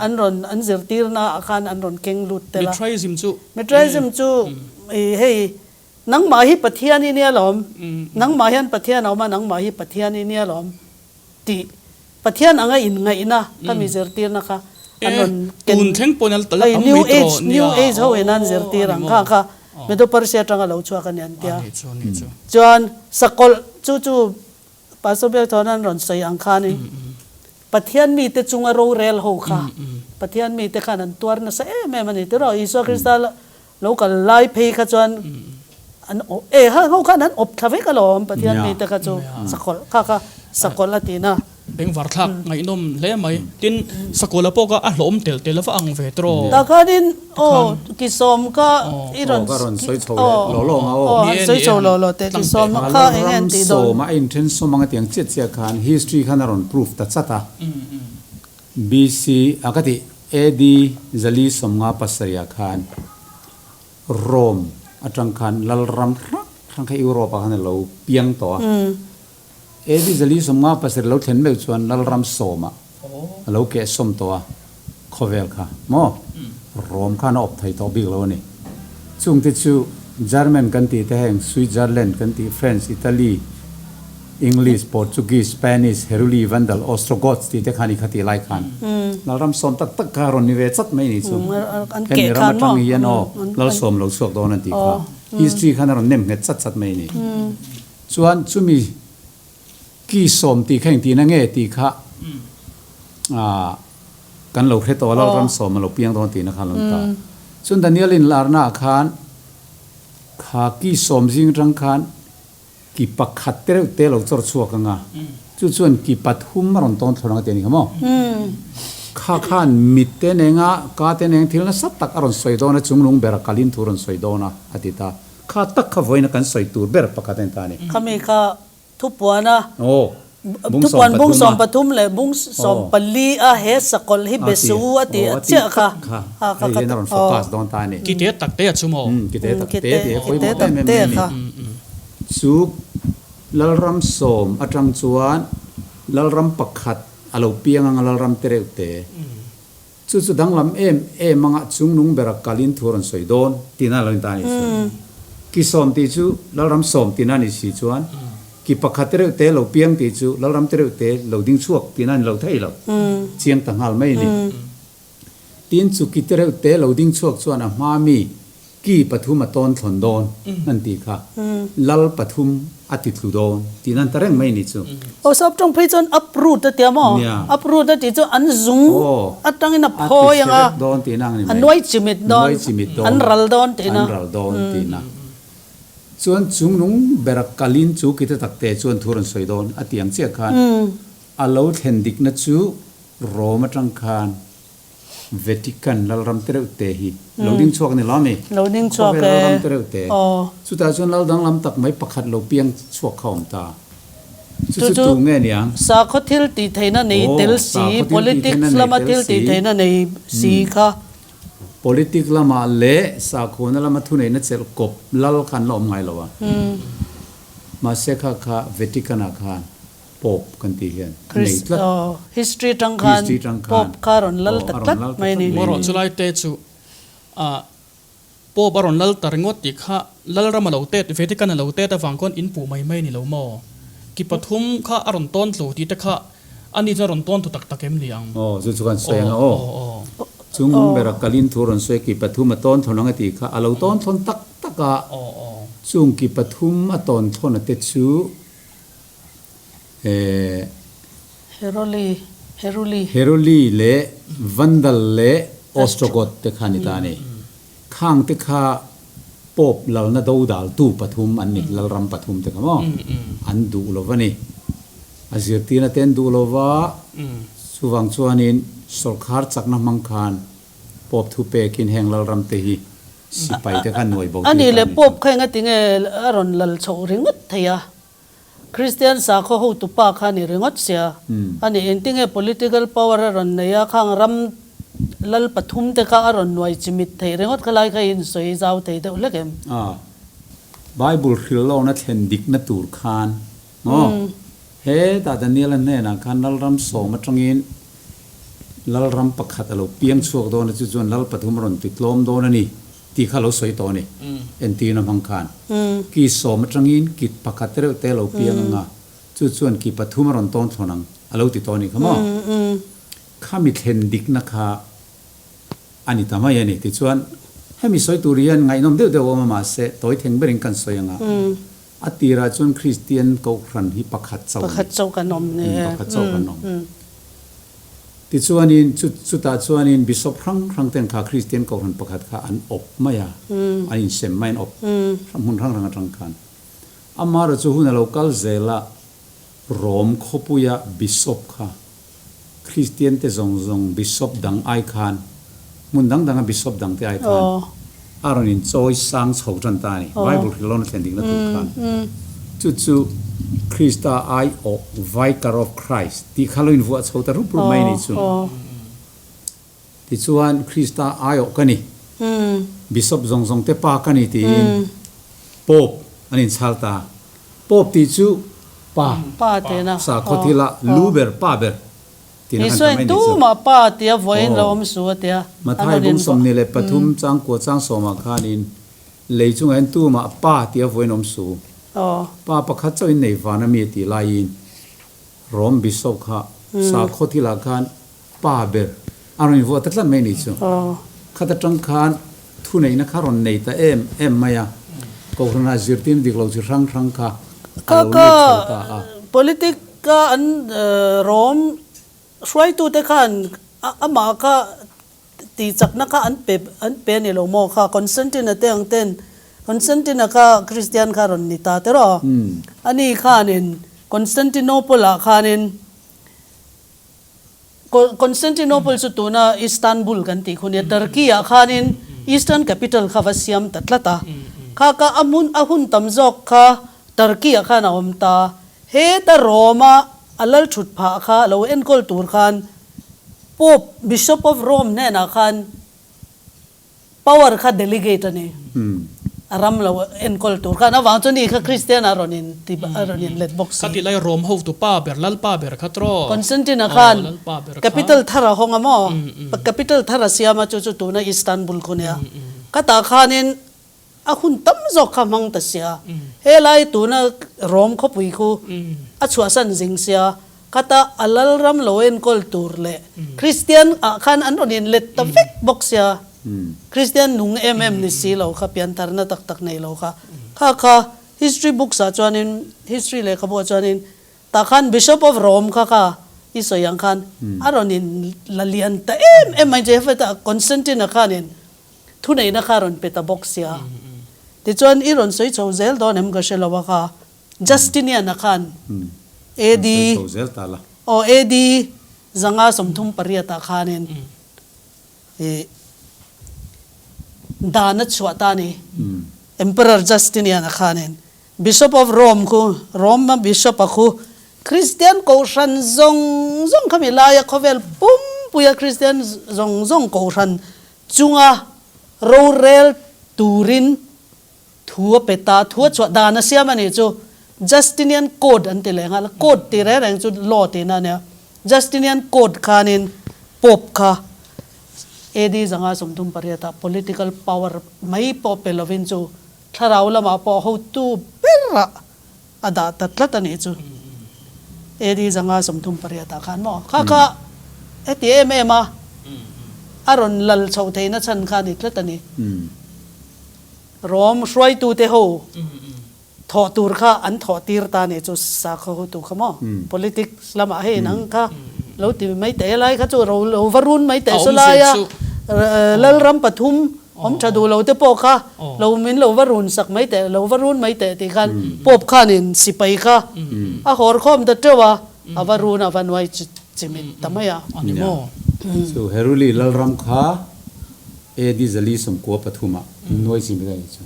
an rawn an zirtirna ah khan an rawn keng lut tel a. Mitraism chu Mitraism chu i hei nangmah hi Pathian i nia lawm, nangmah hian Pathian a awm a, nangmah hi Pathian i nia lawm tih Pathian anga inngaihna kha mi zirtirna kha an rawn ken Tun thleng pawhin a la hei tam New mai tawh Age New nia Age ho in an zirtir aw ang ani kha maw kha Medo Persia atanga lo chhuak a ni an tia. Ani chu ani chu. Chuan sakawlh chu chu Pastor Biakthawna an rawn sawi ang khanin Pathian mite chunga rorel ho kha Pathian mite khan an tuar nasa em em a ni tiraw Isua Krista lo kal lai phei kha chuan an awp e ha ho khan an awp thla vek alawm Pathian mite kha chu sakawlh kha kha sakawlh a tina. Bengvar thlak ngaihnawm hle mai. Tin, Sakawlh pawh kha a hlawm tel tel a va ang ve tiraw? Tah khanin aw kisawm kha i rawn Aw ka rawn sawi chho leh law law ang a aw. Aw han sawi chho law law teh kisawm kha eng nge an tih dawn? Ram sawm a inthen sawm anga tiang chiah chiah khan history khan a rawn proof ta chat a. BC a ka tih AD 457 ah khan Rome atang khan Lalram hrang hrang kha Europe ah khan a lo piang tawh a. AD 457 lo thlen meuh chuan Lalram sawmah a lo keh sawm tawh a, khawvel kha maw Rome khan a awp thei tawh bik lo a ni. Chungte chu German kan tih te heng Switzerland kan tih, French, Italy, English, Portuguese, Spanish, Heruli, Vandal, Ostrogoths tih te kha a ni kha tih lai khan Lalram sawm tak tak kha a rawn ni ve chat mai a ni chu. Hemi ram atang hian aw Lalsawm lo chhuak dawn an tih kha history khan a rawn nem nghet chat chat mai a ni. Chuan chumi ki sawm tih kha engtihna nge tih kha ah kan lo hre tawh a, Lalram sawm a lo piang dawn tihna kha a lo ni ta. Chuan Daniel inlarna ah khan kha ki sawm zing atang khan ki pakhat te reuh te a lo chawr chhuak ang a, chu chuan ki pathum a rawn tawn thlawr ang a ti a ni kha maw? Kha khan mit te nenga ka te neng thil nasa tak a rawn sawi dawn a, chunglung bera kalin thu a rawn sawi dawn a, a ti ta. Kha tak kha vawiina kan sawi tur ber pakhat a ni ta a ni. Khami kha thupuana Aw, bung thupuan bung 13 13 leh bung 14 a he sakawlh hi be su a ti a chiah kha. Kha, hei hian a rawn focus dawn ta a ni. Kite tak te a chu maw? Umm, kite tak te tih a pawimawh em em mai a ni. Chu Lalram sawm atang chuan Lalram pakhat a lo piang anga Lalram te reuh te. Chu chu danglam em em anga chungnung bera kalin thu a rawn sawi dawn tihna a lo ni ta a nih chu. Ki sawm tih chu Lalram sawm tihna a nih si chuan ki pakhat te reuh te lo piang tih chu Lalram te reuh te lo ding chhuak tihna a ni lo thei lo. Chiang ta nghal mai a ni. Tin, chu ki te reuh te lo ding chhuak chuan a hma mi ki pathum a tawn thlawn dawn an tih kha, lal pathum a ti tlu dawn tih nan ta reng mai ni chu. Aw sap tawng phei chuan uproot a tia maw? Uproot a tih chu an zung atangin a phawi ang a, a nuai chimit dawn, an ral dawn tihna. An ral dawn tihna. Chuan chungnung bera kalin chu ki te tak te chuan thu rawn sawi dawn a ti ang chiah khan a lo thlen dikna chu Rome atang khan Vatican lalram te reuh te hi lo ding chhuak a ni lo ami? Lo ding chhuak e. Khawvel lalram te reuh te. Chutah chuan lal danglam tak mai pakhat lo piang chhuak kha awm ta. Chu chu tu nge niang? Sakhaw thil tih theihna nei tel si, politics lama thil tih theihna nei si kha. Politic lamah leh sakhawna lama thuneihna chelh kawp lal kha an la awm ngai lo a. Mahse kha kha Vatican-ah khan Pope kan tih hian a nei tlat. History tang khan Pope kha a rawn lal ta tlat mai a ni. Maw rawh chulai te chu Pope a rawn lal ta ringawt tih kha Lalram a lo tet, Vatican a lo tet avang khawn in puh mai mai a ni lo maw? Ki pathum kha a rawn tawn tlu tih te kha ani chuan a rawn tawn tu tak tak em ni ang? Aw chu chu kan sawi ang a aw. Chung nung bera kalin thu rawn sawi ki pathum a tawn thlawn ang a tih kha a lo tawn thlawn tak tak a, chung ki pathum a tawn thlawn a te chu Heroli, Heruli. Heruli leh Vandal leh Ostrogoth te kha a ni ta a ni. Khang te kha Pope lalna dodaltu pathum an ni, lalram pathum te kha maw? An duh lo va ni. A zirtirna te an duh lo va, chuvang chuanin sawrkhar chakna hmang khan Pope thupekin heng lalram te hi sipai te kha nuai bo tir ta a ni chu. A nih leh Pope kha engatinge a rawn lal chhoh ringawt thei a? Kristian sakhaw hotu pa kha ni ringawt sia. A nih engtinge political power a rawn nei a, khang ram lal pathum te kha a rawn nuai chimit theih ringawt kha lai kha in sawi zau thei deuh hlek em? A, Bible hrilhlawkna thlen dikna tur khan maw? Hetah Daniela hnenah khan Lalram sawm atangin Lalram pakhat a lo piang chhuak dawn a, chu chuan Lal pathum a rawn ti tlawm dawn a ni. Tih kha lo sawi tawh a ni. Entirna hmang khan ki sawm atangin ki pakhat te reuh te a lo piang ang a, chu chuan ki pathum a rawn tawn thlawn ang a lo ti tawh a nih kha maw? Khami thlen dikna kha a ni ta mai a ni. Tichuan, hemi sawi tur hian ngaihnawm deuh deuh a awm a, mahse tawi theng berin kan sawi ang a, a tirah chuan Kristian Kohhran hi pakhat chauh a ni. Pakhat chauh kan awm ni e. Pakhat chauh kan awm. Tichuanin, chu chutah chuanin Bishop hrang hrang ten kha Kristian Kohhran pakhat kha an awp mai a, an insem mai, an awp hmun hrang hrang atang khan. Amaherawhchu chu hun a lo kal zel a, Rom khawpuia Bishop kha Kristian te zawng zawng Bishop dang ai khan, hmun dang danga Bishop dang te ai khan a rawn inchawi sang chho tan ta a ni, Bible hrilhlawna thlen dikna tur khan. Chu chu Krista aiawh, Vicar of Christ, tih kha lo invuah chho ta rup rup mai a nih chu. Tichuan, Krista aiawh ka ni, Bishop zawng zawng te pa ka ni tiin Pope an inchhal ta. Pope tih chu pa, sakhaw thila lu ber, pa ber. Isua in tumah pa tia vawiin lo awm su a tia. Mathai bung 23 chang kua chang sawmah khanin lei chungah hian tumah pa tia vawiin awm su. Pa pakhat chauhin nei van ami a tih laiin Rom Bishop kha sakhaw thilah khan pa ber a rawn invuah ta tlat mai a nih chu. Khat atang khan thuneihna kha rawn nei ta em em mai a, Kohhranah zirtirna dik lo chi hrang hrang kha a lo lut chho ta a. Politic Ka an rawm hruaitute khan amah kha tihchakna kha an pe an pe a ni lo maw kha Constantine-a te ang ten Constantine-a kha Kristian kha rawn ni ta tiraw ani khanin Constantinople-ah khanin Constantinople chu tuna Istanbul kan tih khu nia Turkey-ah khanin Eastern capital kha va siam ta tlat a kha kha a hmun a hun tam zawk kha Turkey-ah khan a awm ta. Heta Rome-a a lal thut phah kha lo enkawl tur khan Pope, Bishop of Rome hnenah khan power kha delegate a ni. A ram lo enkawl tur khan avang chu ni kha Kristian a rawn in ti a rawn in let bawk si. Kha ti lai Rom hotu pa ber Lalpa ber kha tiraw? Constantine-a khan capital thar a hawng a maw? Capital thar a siam a chu chu tuna Istanbul khu nia. Khatah khanin a hun tam zawk kha hmang ta sia. Helai tuna Rom khawpui khu a chhuahsan zing sia. Khata a Lalram lo enkawl tur leh Kristian ah khan an rawn in let ta vek bawk sia. Kristian nung em em ni si lo kha, piantharna tak tak nei lo kha. Kha kha history books ah chuanin, history lehkhabu ah chuanin tah khan Bishop of Rome kha kha i sawi ang khan a rawn in la lian ta em em mai chu heta Constantine-a khanin thuneihna kha a rawn pe ta bawk sia. Tichuan i rawn sawi chho zel dawn em ka hre lo a kha. Justinian-a khan AD aw AD 538 ah khanin ih dan a chhuah ta a ni. Emperor Justinian-a khanin Bishop of Rome khu Rome-a Bishop-a khu Kristian kohhran zawng zawng khami laia khawvel pumpuia Kristian zawng zawng kohhran chunga rorel turin Thu a pe ta, thu a chhuah dan a siam a nih chu Justinian Code an ti leh nghal a, Code tih reng reng chu law tihna a nia. Justinian Code khanin Pope kha AD 538 ah political power mai pawh pe lovin chu thlarau lamah pawh hotu berah a dah ta tlat a nih chu AD 538 ah khan maw? Kha kha heti em em a a rawn lal chhoh theihna chhan kha a ni tlat a ni. Rom hruaitute ho thawh tur kha an thawh tir ta nih chu sakhaw hotu kha maw? Politics lamah hei nang kha lo ti mai teh helai kha chu ro lo va run mai teh saw laia Lalram pathum awm tha duh lo te pawh kha lo min lo va run sak mai teh lo va run mai teh tih khan Pope khanin sipai kha a hawr khawm ta teuh a, a va run a va nuai chimit ta mai a. Chu Heruli Lalram kha AD 493 ah nuai chimit a nih chu.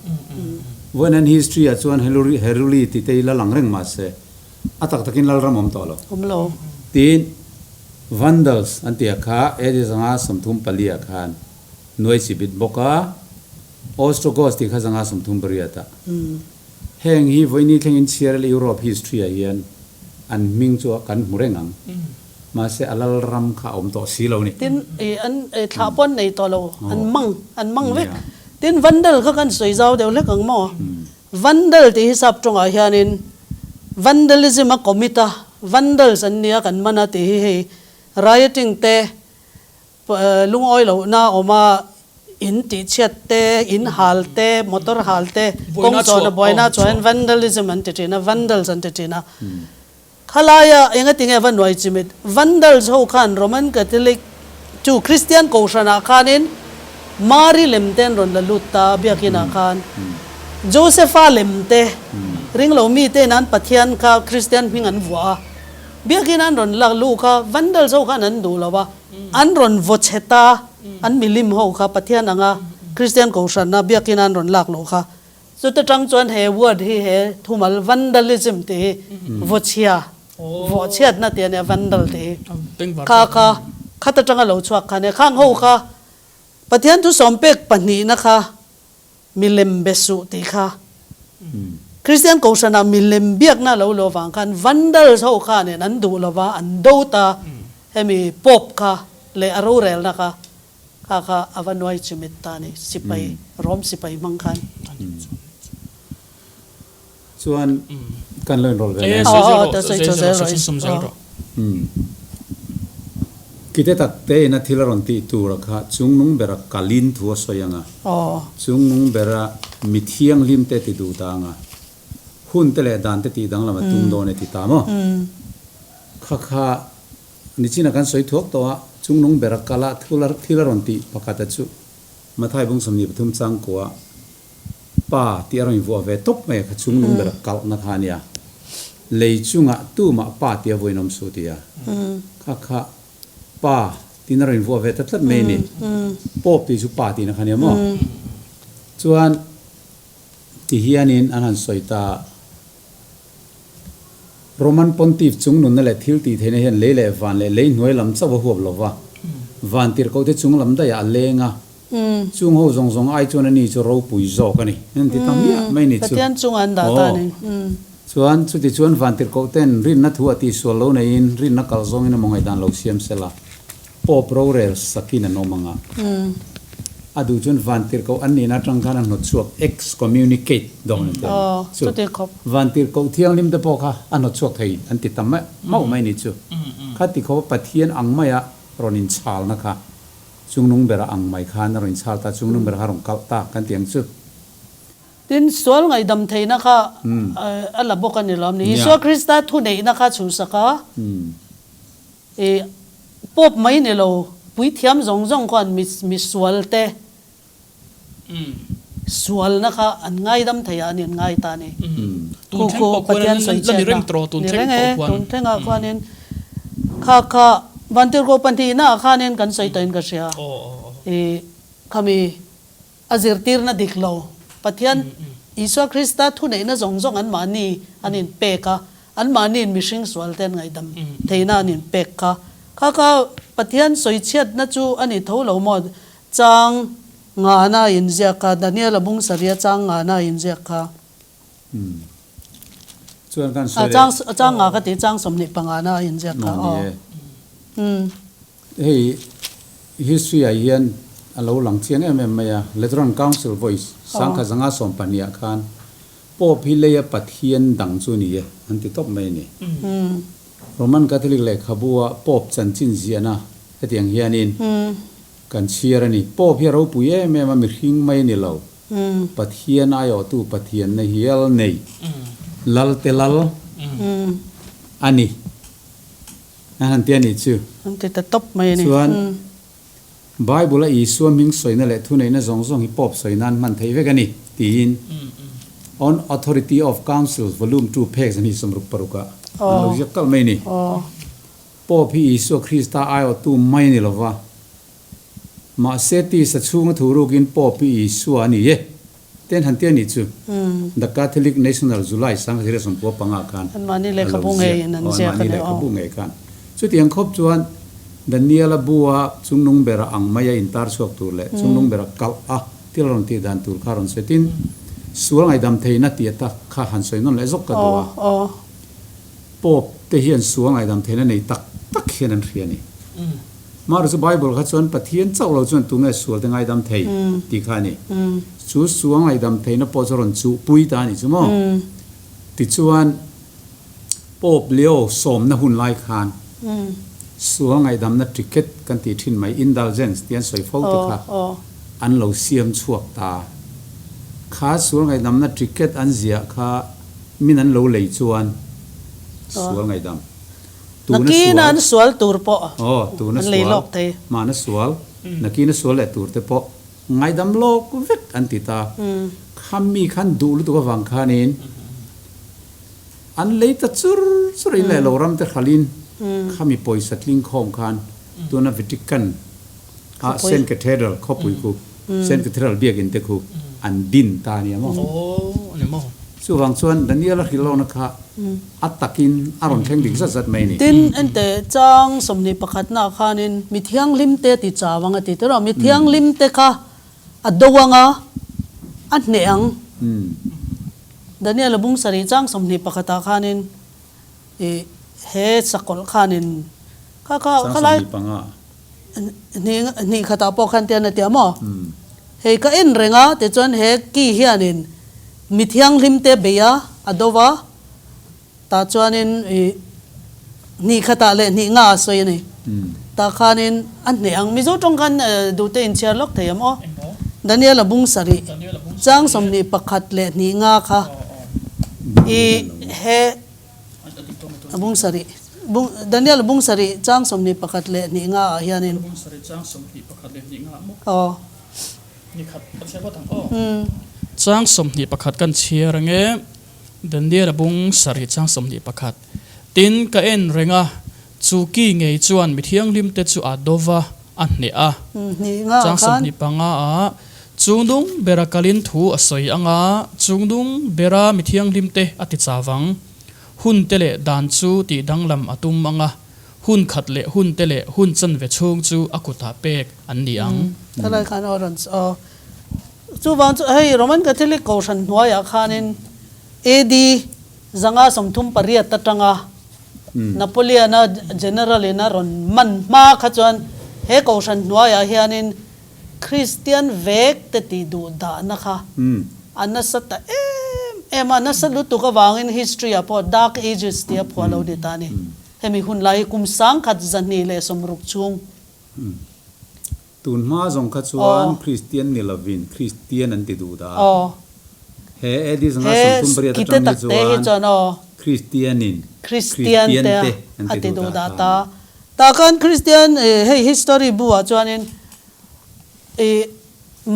Vawiin history ah chuan Heruli tih te hi la lang reng mahse a tak takin Lalram awm tawh lo. Awm lo. Tin, Vandals an tih ah kha AD 534 ah khan nuai chimit bawk a, Ostrogoths tih kha 538 ah. Heng hi vawiini thlengin chhiar ila Europe history ah hian an hming chu kan hmu reng ang. Mahse a lal ram kha a awm tawh si lo ni. Tin, i an i thlah pawh an nei tawh lo, an mang, an mang vek. Tin, Vandal kha kan sawi zau deuh hlek ang maw? Vandal tih hi sap tawngah hianin vandalism a commit a, vandals an nia kan man a tih hi hei rioting te, Lungawi lohna awm a, in tihchhiat te, in hal te, motor hal te, kawng chawhna buaina chuan vandalism an ti thin a, vandals an ti thin a. Khalaia engati nge va nuai chimit? Vandals ho khan Roman Catholic chu Kristian kohhranah khanin Mari lem te an rawn la lut ta biakinah khan. Josepha lem te, ringlo mite in an Pathian kha Kristian hming an vuah a, biakin an rawn la lu kha vandals ho khan an duh lo a. An rawn vaw chhe ta, an milim ho kha Pathian anga Kristian Kohhrana biakina an rawn lak loh kha. Chuta tang chuan he word hi he thumal vandalism tih hi vaw chhia, vawh chhiatna tih a nia vandal tih hi. Kha kha khata tanga lo chhuak kha a nia. Khang ho kha Pathian thu sawmpek pahnihna kha milem be suh tih kha Kristian Kohhranah milem biakna a lo lo vang khan Vandals ho khanin an duh lova an do ta hemi Pope kha leh a rorelna kha kha kha a va nuai chimit ta a ni sipai Rome sipai hmang khan. Chuan kan lo inrawlh ve mai. Aw ta sawi chho zel rawh. Kite tak te ina thil a rawn tih tur a kha chungnung bera kalin thu a sawi ang a, chungnung bera mi thianghlim te ti duh ta ang a, hun te leh dan te tih danglam a tum dawn e ti ta maw? Kha kha nichina kan sawi thuak tawh a, chungnung bera kala thil a rawn tih pakhat a chu Mathai bung 23 changkua Pa tih a rawn invuah ve tawp mai a, kha chungnung ber a kalhna kha a nia. Lei chungah tumah pa tih a vawiin awm suh ti a. Kha kha pa tiin a rawn invuah ve ta tlat mai a ni. Pope tih chu pa tihna kha a nia maw? Chuan ti hianin an han sawi ta, Roman Pontiff chung nunna leh thil tih theihna hian lei leh van leh lei hnuai lam chauh a huap lo va, van tirhkohte chung lam daihah a leng a. Chung ho zawng zawng ai chuan ani chu ropui zawk a ni. An ti ta hmiah mai ni chu. Pathian chunga an dah ta a ni. Chuan chuti chuan vantirhkoh ten rinna thu a tihsual lo neiin rinna kal zawngin emaw ngaihdan lo siam sela Pope rorel sakin an awm ang a. A duh chuan vantirhkoh an nihna atang khan a hnawt chhuak excommunicate dawn an ti a ni. Chu vantirhkoh thianghlim te pawh kha a hnawt chhuak thei an ti ta mauh mai ni chu. Khati khawpa Pathian ang maia rawn inchhalna kha chungnung bera ang mai khan a rawn inchhal ta, chungnung bera kha a rawn kalh ta kan ti ang chu. Tin, sual ngaihdam theihna kha a la bawk a ni lo. Isua Krista thuneihna kha chhuhsak a. I pawp mai ni lo, puithiam zawng zawng khuan mi sual te sualna kha an ngaidam thei a, an in ngai ta a ni. Khu khu Pathian sawi chhiatna ni reng e, tun thlengah khuanin kha kha Vantirhkoh pahnihnaah khanin kan sawi tawhin ka hria. I khami A zirtirna dik lo. Pathian Isua Krista thuneihna zawng zawng anmahni an inpek a, anmahniin mihring sualte an ngaihdam theihna an inpek kha. Kha kha Pathian sawichhiatna chu a ni tho lo maw? Chang ngana a inziak kha, Daniela bung sarih a chang ngana a inziak kha. Chuan kan sawi leh. Chang nga ka ti, chang 25 na a inziak kha. Aw ni e. Hei history ah hian a lo lang chiang em em mai a, Lateran Council Voice 1912 ah khan Pope hi leia Pathian dang chu ni e an ti tawp mai a ni. Roman Catholic lehkhabu ah Pope chanchin ziahna hetiang hianin kan chhiar a ni. Pope hi a ropui em em a, mihring mai a ni lo. Pathian aiawhtu Pathianna hial nei Lalte Lal a ni. A han ti a nih chu. An ti ta tawp mai a ni. Chuan Bible-a Isua hming sawina leh thuneihna zawng zawng hi Pope sawi nan hman theih vek a ni, tiin On Authority of Councils Volume ii phek 266-ah an lo ziak kalh mai a ni. Pope hi Isua Krista aiawhtu mai a ni lo va, mahse tisa chhunga thu rukin Pope hi Isua a ni e. Ten han ti a nih chu. The Catholic National July 1995 khan Anmahni lehkhabu ngeiin an ziak a ni. Anmahni lehkhabu ngei khan. Chutiang khawp chuan Daniela bua chungnung bera ang maia intar chhuak tur leh chungnung bera kalh a thil rawn tih dan tur kha rawn sawi tin sual ngaihdam theihna tih ata kha han sawi nawn leh zawk ka duh a. Pope te hian sual ngaihdam theihna nei tak tak hian an hria a ni. Mara chu Bible kha chuan Pathian chauh lo chuan tunge sual te ngaidam thei tih kha a ni. Chu sual ngaidam theihna pawh chu rawn chuhpui ta a nih chu maw? Tichuan Pope Leo sawmna hun lai khan sual ngaihdamna ticket kan tih thin mai, indulgence tih an sawi fo te kha an lo siam chhuak ta. Kha sual ngaihdamna ticket an ziah kha min an lo lei chuan sual ngaihdam. Tuna Nakina an sual tur pawh an lei lawk thei. Mahna sual, nakina sual leh tur te pawh ngaidam lawk vek an ti ta. Khami khan duh lutuk avang khanin an lei ta chur chur in leh lo ram te hralhin khami pawisa tling khawm khan tuna Vatican ah Saint Cathedral khawpui khu Saint Cathedral biakin te khu an din ta a nia maw? Chuvang chuan Daniel-a hrilh lohna kha a takin a rawn thleng dik zat zat mai a ni. Tin, ente chang 21 naah khanin mi thianghlimte ti chau ang a ti tir a, mi thianghlimte kha a do ang a, a hneh ang. Daniel-a bung sarih chang 21 ah khanin i he sakawlh khanin kha kha Chang khalai 25. hnih hnih khatah pawh khan tian a ti a maw? Hei ka en reng a, tichuan he ki hianin mi thianghlimte bei a, a do va, tah chuanin ih hnih khatah leh hnih nga a sawi a ni. Tah khanin a hneh ang. Mizo tawng khan duhte inchhiar lawk thei ang aw. Daniel-a bung sarih chang 21 leh hnih nga kha ih he A bung sarih, bung, Daniel bung sarih chang 21 leh hnih nga ah hianin. Bung sarih chang 21 leh hnih nga ah maw? Aw. Ni khat ka chhiar vat ang aw. Chang 21 kan chhiar ang e. Daniel a bung sarih chang 21. Tin, ka en reng a, chu ki ngei chuan mi thianghlim te chu a do va, a hneh a. Hnih nga ah Chang khan. 25 ah Chungdung bera kalin thu a sawi ang a, chungdung bera mi thianghlimte a ti chau ang. Hunte leh dan chu tih danglam a tum ang a, Hun khat leh hun te leh hun chanve chhung chu a kutah pek an ni ang. Helai khan aw rawn aw. Chuvang chu hei Roman Catholic Kohhran hnuaiah khanin AD 538 atanga Napoleon-a General-in a rawn man hma kha chuan he Kohhran hnuaiah hianin Kristian vek te tih duh dahna kha a nasa ta em em a, nasa lutuk avangin history-ah pawh Dark Ages tia phuah lo ni ta a ni. Hemi hun lai hi kum 1260 chhung. Tun hma zawng kha chuan Kristian ni lovin Kristian an ti duh dah a. He AD 538 atang hi chuan Kristianin Kristian te an ti duh dah ta. Tah khan Kristian hei history bu ah chuanin ih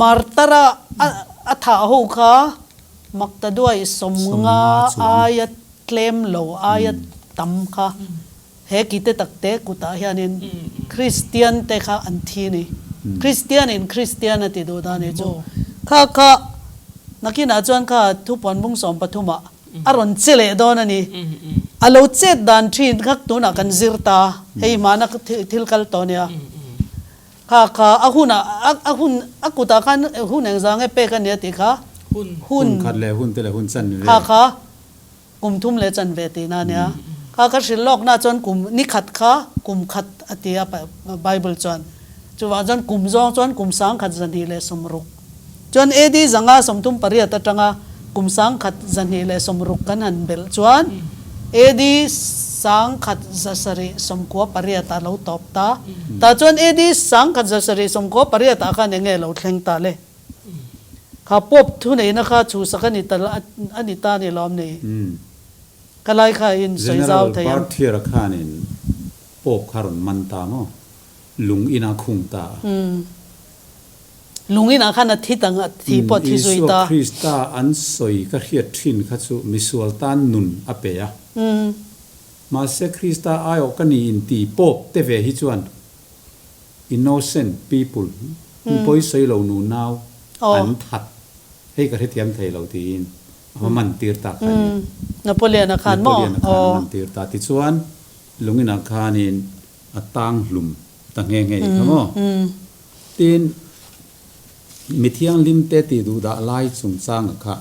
martar a a thah ho kha Maktaduai 50 aia tlem lo aia tam kha he kite takte kutah hianin Kristian te kha an thi ni. Kristianin Kristian a ti duh dan hi chu kha kha nakinah chuan kha thupuan bung 13 ah a rawn che leh dawn a ni. A lo chet dan thin kha tunah kan zir ta, hei hmana thil kal tawh nia. Kha kha a hun ah a hun a kutah khan hun engzah nge pek a nia tih kha hun Hun khat leh hun te leh hun chan ve. Kha kha kum thum leh chan ve tihna a nia. Kha kha hrilh lawkna chuan kum ni khat kha kum khat a ti a Bible chuan. Chuvang chuan kum zawng chuan kum 1260. Chuan AD 538 atanga kum 1260 kan han belh chuan AD 1798 ah lo tawp ta. Tah chuan AD 1798 ah khan eng nge lo thleng ta le? Kha Pope thuneihna kha chhuhsak a ni ta a ni ta a ni lawm ni? Ka lai kha in sawi zau General thei ang. Berthier-a khanin Pope kha rawn man ta maw? Lung in a khung ta a. Lung inah khan a thi tang a, thi pawh a thi zui Isua ta. Krista an sawi ka hriat thin kha chu misual tan nun a pe a. Mahse Krista aiawh ka ni inti pawp te ve hi chuan innocent people, pawi sawi lo nu nau an that hei ka hrethiam thei lo tiin a va man tir ta kha a ni. Napoleon-a khan maw? Napoleon-a khan a man tir ta. Tichuan lung inah khanin a tang hlum ta nghe nghe kha maw? Tin, mi thianghlim te tih duh dah lai chungchanga kha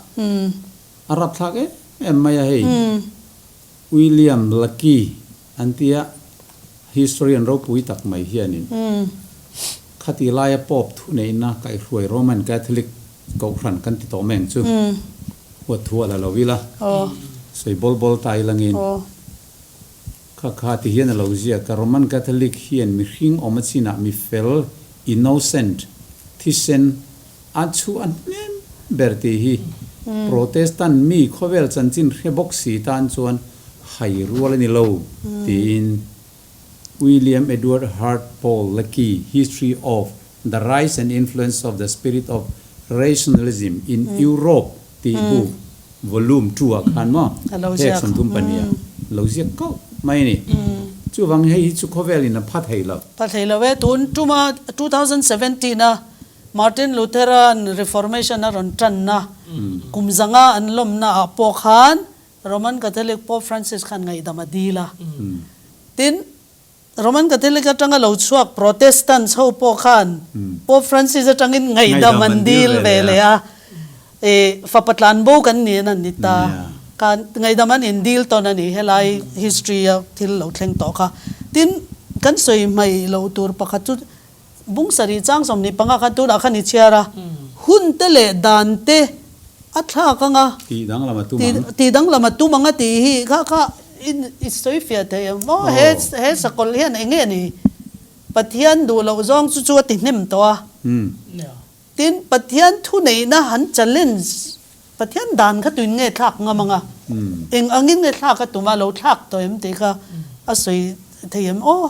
a rapthlak em em mai a hei. William Lucky an tia historian ropui tak mai hianin khati laia Pope thuneihna kaihhruai Roman Catholic Kohhran kan ti tawh mai ang chu huat thu a la lo ila, sawi bawl bawl ta ilangin. Kha kha ti hian a lo ziak a, Roman Catholic hian mihring awm a chinah mi fel, innocent, thisen a chhu a hnem ber tih hi Protestant mi khawvel chanchin hre bawk si tan chuan hai rual a ni lo tiin William Edward Hart Paul Lecky History of the Rise and Influence of the Spirit of Rationalism in Europe tih bu volume two ah khan maw phek 32 ah lo ziak kauh mai a ni. Chuvang hei hi chu khawvel in a pha thei lo. Pha thei lo e, tun tuma 2017 a Martin Luthera'n Reformation a rawn tanna kum zanga an lawmna ah pawh khan Roman Catholic Pope Francis khan ngaihdam a dil a. Tin, Roman Catholic atanga lo chhuak Protestants ho pawh khan Pope Francis atangin ngaihdam an dil ve leh a, i fapa tlanbo kan niin an ni ta. Khan ngaihdam an indil tawn a ni helai history a thil lo thleng tawh kha. Tin, kan sawi hmaih loh tur pakhat chu bung sarih chang 25 khan tunah khan i chhiar a, hun te leh dan te a thlak anga Tih danglam a tum ang. Tih danglam a tum ang a tih hi kha kha i sawi fiah thei em? Aw he he sakawlh hian eng nge ni? Pathian duh loh zawng chu chu a ti hnem tawh a. Tin, Pathian thuneihna han challenge, Pathian dan kha tuin nge thlak ngam ang a? Eng angin nge thlak a tum a, lo thlak tawh em tih kha a sawi thei em? Aw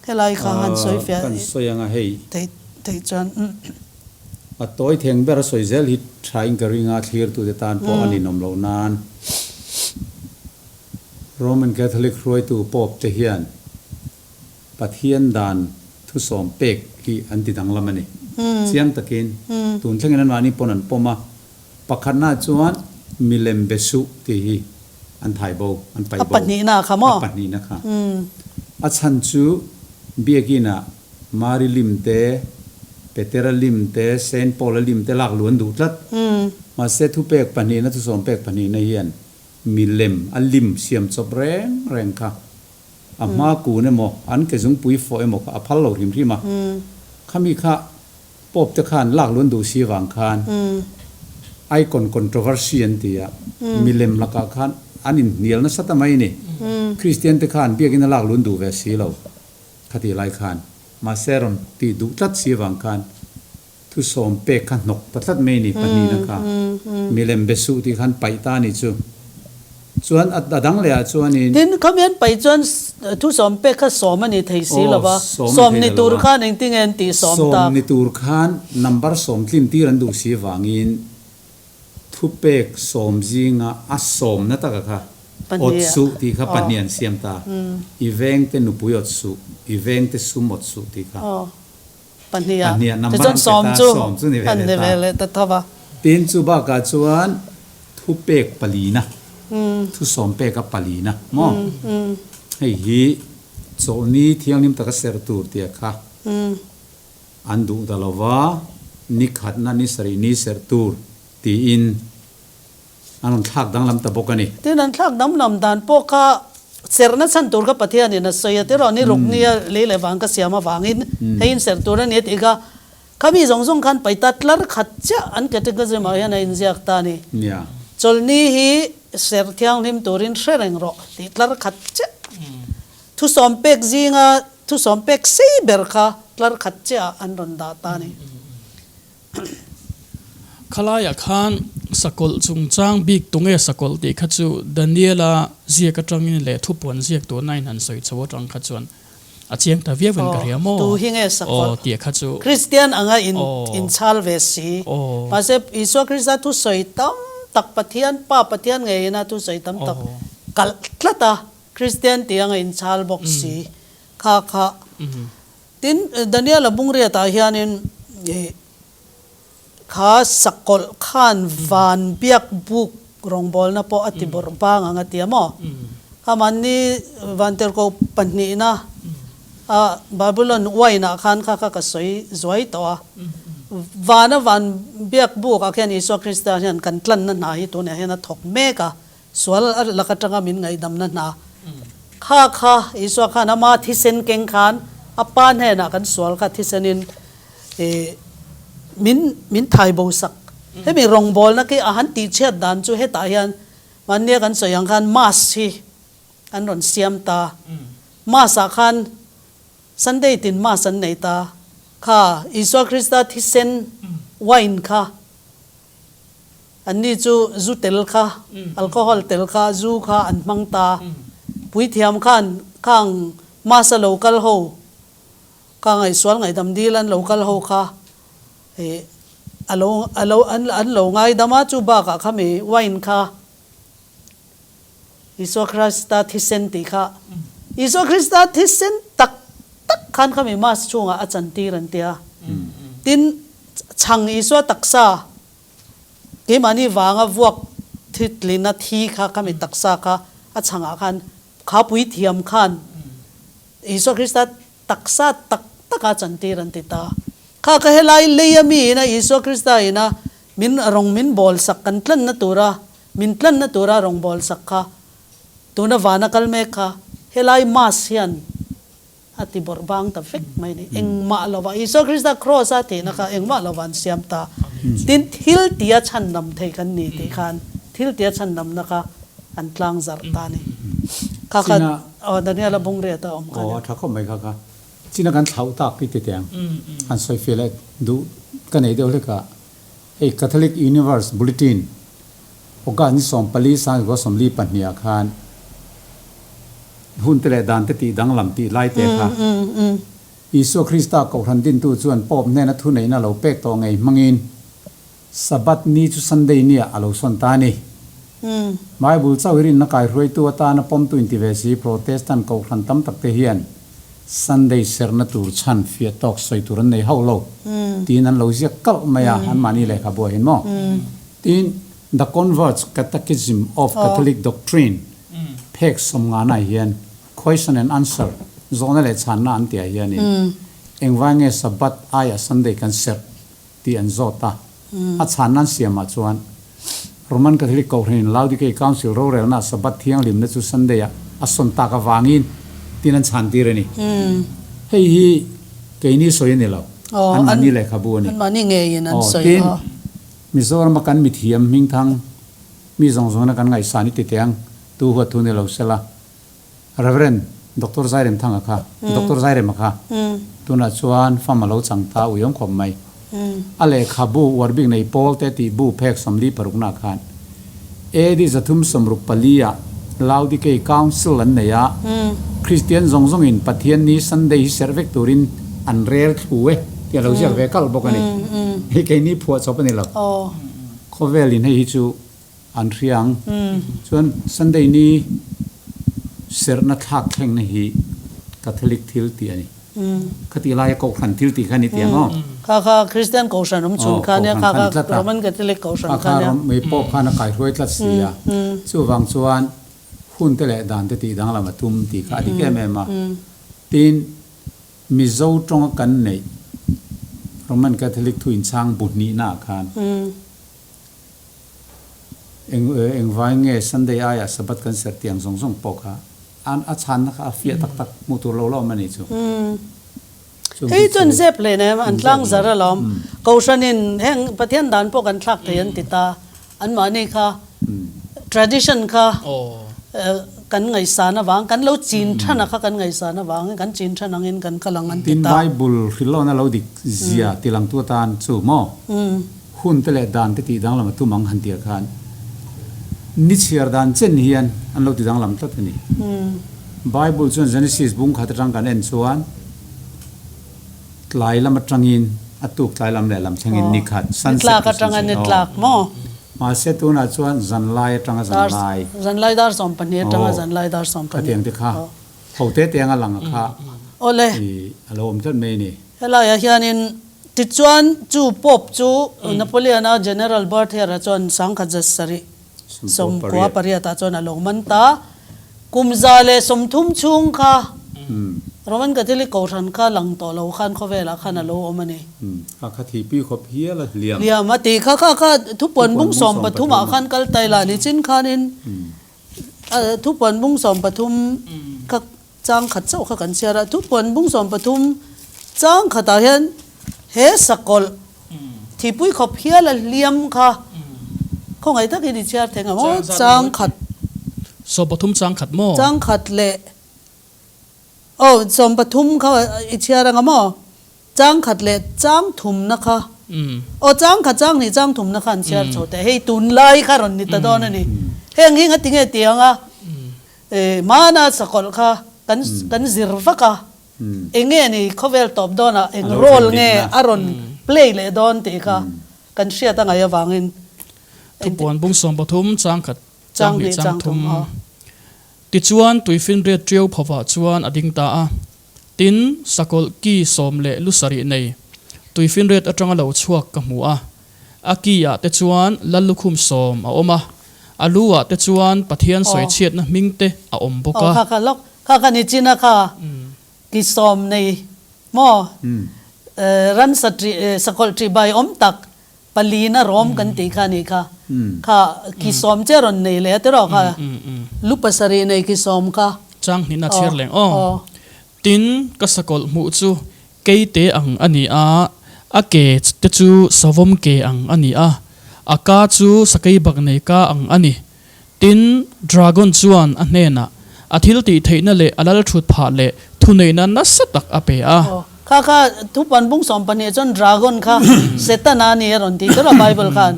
helai kha han sawi fiah Kan sawi ang a hei. Thei chuan. A tawi theng ber a sawi zel hi thain ka ring a, thlirtute tan pawh a ninawm loh nan. Roman Catholic hruaitu Pope te hian Pathian dan thusawm pek hi an ti danglam a ni. Chiang takin tun thlengin anmahni pawn an pawm a, pakhatna chuan milem be suh tih hi an thai bo, an paih bo. A pahnihna kha maw? A pahnihna kha. A chhan chu Biakina Mari lim te, Petera lim te, Saint Paul-a lim te lak luan duh tlat. Mahse thupek pahnihna thusawm pek pahnihna hian milem a lim siam chawp reng reng kha a hma kun emaw an ke zungpui fawh emaw kha a phal lo hrim hrim a. Khami kha Pope te khan lak luan duh si vang khan icon controversy an ti a, milem lakah khan an inhnial nasa ta mai a ni. Kristian te khan biakina lak luan duh ve si lo khatih lai khan. Mahse rawn tih duh tlat si vang khan thusawm pek kha hnawk ta tlat mai a ni pahnihna kha. Milem be suh tih khan paih ta a nih chu. Chuan a dang leh ah chuanin. Tin, khami an paih chuan thusawm pek kha sawm a ni thei si lo va, sawm ni tur khan engtinge an tih sawm tak? Sawm ni tur khan number sawm tlin tir an duh si vangin thupek sawm zinga a sawmna taka kha awt suh tih kha pahnih an siam ta. I vengte nupui awt suh, i vengte sum awt suh tih kha. Pahnih a, tichuan sawm chu an ni ve leh ta tho va. Tin, chu bakah chuan thupek palina, thusawm peka palina maw? Hei hi chawlhni thianghlim taka serh tur tia kha an duh ta lo va, ni khatna ni sarih ni serh tur tiin An rawn thlak danglam ta bawk a ni. Tin, an thlak danglam dan pawh kha serhna chhan tur kha Pathianin a sawi a, tiraw ni ruk nia lei leh vang ka siam avangin hei in serh tur a ni a tih kha. Khami zawng zawng khan paita tlar khat chiah an catechism ah hian a inziak ta a ni. Chawlhni hi serh thianghlim turin hre reng rawh tih tlar khat chiah. Thusawm pek zinga thusawm pek sei ber kha tlar khat chiah ah an rawn dah ta a ni. Khalaiah khan sakawlh chungchang bik tunge sakawlh tih kha chu Daniela ziak atangin leh thupuan ziak tuna in han sawi chho atang kha chuan a chiang ta viau in ka hria maw? Tu hi nge sakawlh? Aw tih kha chu. Kristian anga in inchhal ve si. Mahse Isua Krista thusawi tam tak Pathian Pa Pathian ngeiin a thusawi tam tak kalh tlat a, Kristian tih anga inchhal bawk si kha kha. Tin, Daniela bungriatah hianin ih kha sakawlh khan van biak buk rawngbawlna pawh a ti bawrh bang ang a ti a maw? Kha mahni vantirhkoh pahnihna a Babylon wine-ah khan kha kha ka sawi zuai tawh a. Vana van biak bukah khian Isua Krista hian kan tlanna hna hi tunah hian a thawk mek a. Sual lak atanga min ngaihdamna hna kha kha Isua khan ama thisen keng khan a pa hnenah kan sual kha thisenin ih min min thai bo sak. Hemi rawngbawlna khi a han tihchhiat dan chu hetah hian mahnia kan sawi ang khan mass hi an rawn siam ta. Mass ah khan Sunday tin mass an nei ta. Kha Isua Krista thisen wine kha Anni chu zu tel kha, alcohol tel kha, zu kha an hmang ta. Puithiam khan khang Mass a lo kal ho, kha ngaihsual ngaihdam dil an lo kal ho kha ih a lo a lo an an lo ngaidam a, chu bakah khami wine kha Isua Krista thisen tih kha Isua Krista thisen tak tak khan khami Mass chhungah a chantir an tia. Tin, chhang Isua taksa Keimahni vanga vuak thitlina thi kha khami taksa kha a chhangah khan kha puithiam khan Isua Krista taksa tak taka chantir an ti ta. Kha ka helai lei a mi ina Isua Krista ina min rawng min bawl sak kan tlanna tura min tlanna tura rawng bawl sak kha tuna vana kal mek kha helai mass hian A ti bawrh bang ta vek mai ni. Engmah lova Isua Krista Kraws a tihna kha engmah lova an siam ta. Tin, thil tia chhandam thei kan ni tih khan thil tia chhandamna kha an tlang zarh ta a ni. Kha kha aw Daniela bungriat a awm kha. Aw a tha khawp mai kha kha. China kan thlauh tak i ti teh ang. Han sawi fiah leh duh ka nei deuh hlek a. Hei Catholic Universe Bulletin August ni 14 sangkua 42 ah khan Hun te leh dan te tih danglam tih lai te kha Isua Krista Kohhran dintu chuan Pope hnena thuneihna lo pek tawh ngei hmangin Sabbath ni chu Sunday niah a lo sawn ta a ni. Bible chauh hi rinna kaihruaitu atana pawmtu inti ve si Protestant Kohhran tam tak te hian Sunday serhna tur chhan fiah tawk sawi tur an nei hauh lo tiin an lo ziak kalh mai a, anmahni lehkhabu ah hian maw? Tin, The Convert's Catechism of Catholic Doctrine phek sawmngana hian question and answer Zawhna leh chhanna an tihah hianin engvai nge Sabbath aiah Sunday kan serh tih an zawt a. A chhanna an siamah chuan Roman Catholic Kohhranin Laodikei Council rorelnaah Sabbath thianghlimna chu Sunday-ah a sawn tak avangin tiin an chhan tir a ni. Hei hi keini sawi a ni lo, anmahni lehkhabu a ni. Aw, tin, Mizorama kan mithiam hmingthang mi zawng zawngina kan ngaihsan i ti teh ang, tu huat thu ni lo sela. Rev. Doctor Zairemthanga kha, Doctor Zairema kha, tunah chuan fam a lo chang ta uiawm khawp mai. A lehkhabu uar bik nei pawl te tih bu phek 46 na khan AD 364 ah Laodikei Council an nei a, Kristian zawng zawngin Pathian ni Sunday hi serh vek turin an rel thlu e tih a lo ziak ve kalh bawk a ni. Hei keini phuahchawp a ni lo. Khawvelin hei hi chu An hria ang. Chuan Sunday ni serhna thlak thlengna hi Catholic thil tih a ni. Khatih laia Kohhran thil tih kha a ni tih ang aw. Kha kha Christian Kohhran awm chhun kha nia, kha kha Roman Catholic Kohhran kha nia. Kha kha Pope khan a kaihruai tlat si a. Chuvang chuan hun te leh dan te tih danglam a tum tih kha a dik em em a. Tin, Mizo tawnga kan neih Roman Catholic thu inchhang bu hnihnaah khan, Eng engvai nge Sunday aiah Sabbath kan serh tiang zawng zawng pawh kha an a chhanna kha a fiah tak tak hmuh tur lo la awm a nih chu. Chung Hei hi chuan chu zep hle nem an zep tlang lo. zar alawm. Kohhranin heng Pathian dan pawh kan thlak thei an ti ta. Anmahni kha tradition kha kan ngaihsan avang kan lo chin than a kha kan ngaihsan avangin kan chin than angin kan kal ang an ti Tin ta. Bible hrilhlawna lo dik zia tilangtu atan chu maw? Hun te leh dan te tih danglam a tum ang han tih ah khan ni chhiar dan chen hian an lo ti danglam tlat a ni. Bible chuan Genesis bung khat atang kan en chuan tlai lam atangin a tuk tlai lam leh lam thlengin ni khat, sunset Ni tlak atanga ni tlak maw? Mahse tunah chuan zanlai atanga zanlai. Zanlai dar 12 atanga zanlai dar 12. Khatiang te kha ho te te anga lang a kha Awle. I a lo awm tlat mai a ni. Helaiah hianin tichuan chu Pope chu Napoleon-a General Berthier-a chuan 1798 ah chuan a lo man ta. Kum 130 chhung kha Roman Catholic Kohhran kha lang tawh lo khan khawvelah khan a lo awm a ni. Kha kha thihpui khawp hial a hliam. Hliam a ti kha kha kha thupuan bung 13 ah khan kal ta ila ni chin khanin Thupuan bung 13 kha chang khat chauh kha kan chhiar a, thupuan bung 13 chang khatah hian he sakawlh thihpui khawp hial a hliam kha khawngaih takin i chhiar thei ang maw? Chang khat. 13 chang khat maw? Chang khat leh aw 13 kha i chhiar ang maw? Chang khat leh chang thumna kha aw chang khat chang hnih chang thumna kha an chhiar chho teh. Hei tunlai kha rawn ni ta dawn a ni. Heng hi ngati nge ti ang a hmana sakawlh kha kan kan zir vak a eng nge ni khawvel tawp dawnah eng role nge a rawn play leh dawn tih kha kan hriat a ngaih avangin. Thupuan bung 13 chang khat chang hnih chang thum tichuan tuifinriat ṭiau phovah chuan a ding ta a. Tin, sakawlh ki sawm leh lu sarih nei, tuifinriat atanga lo chhuak ka hmu a. A ki ah te chuan lal lukhum sawm a awm a, a lu ah te chuan Pathian sawichhiatna hming te a awm bawk a. Aw, kha kha lawk, kha kha ni chin a kha ki sawm nei maw, ransa ṭih, sakawlh ṭih bai awm tak palina rawm kan tih kha a nih kha, kha ki sawm che rawn nei leh a tiraw kha, lu pasarih nei ki sawm kha. Chang hnin a chhiar leng aw. Tin, ka sakawlh hmuh chu keite ang a ni a, a ke te chu savawm ke ang a ni a, a ka chu sakei bak nei ka ang a ni. Tin, dragon chuan a hnenah a thil tih theihna leh a lal thut phah leh thuneihna nasa tak a pe a. Aw, kha kha thupuan bung 12 chuan dragon kha Setana a ni a rawn tih ber a Bible khan.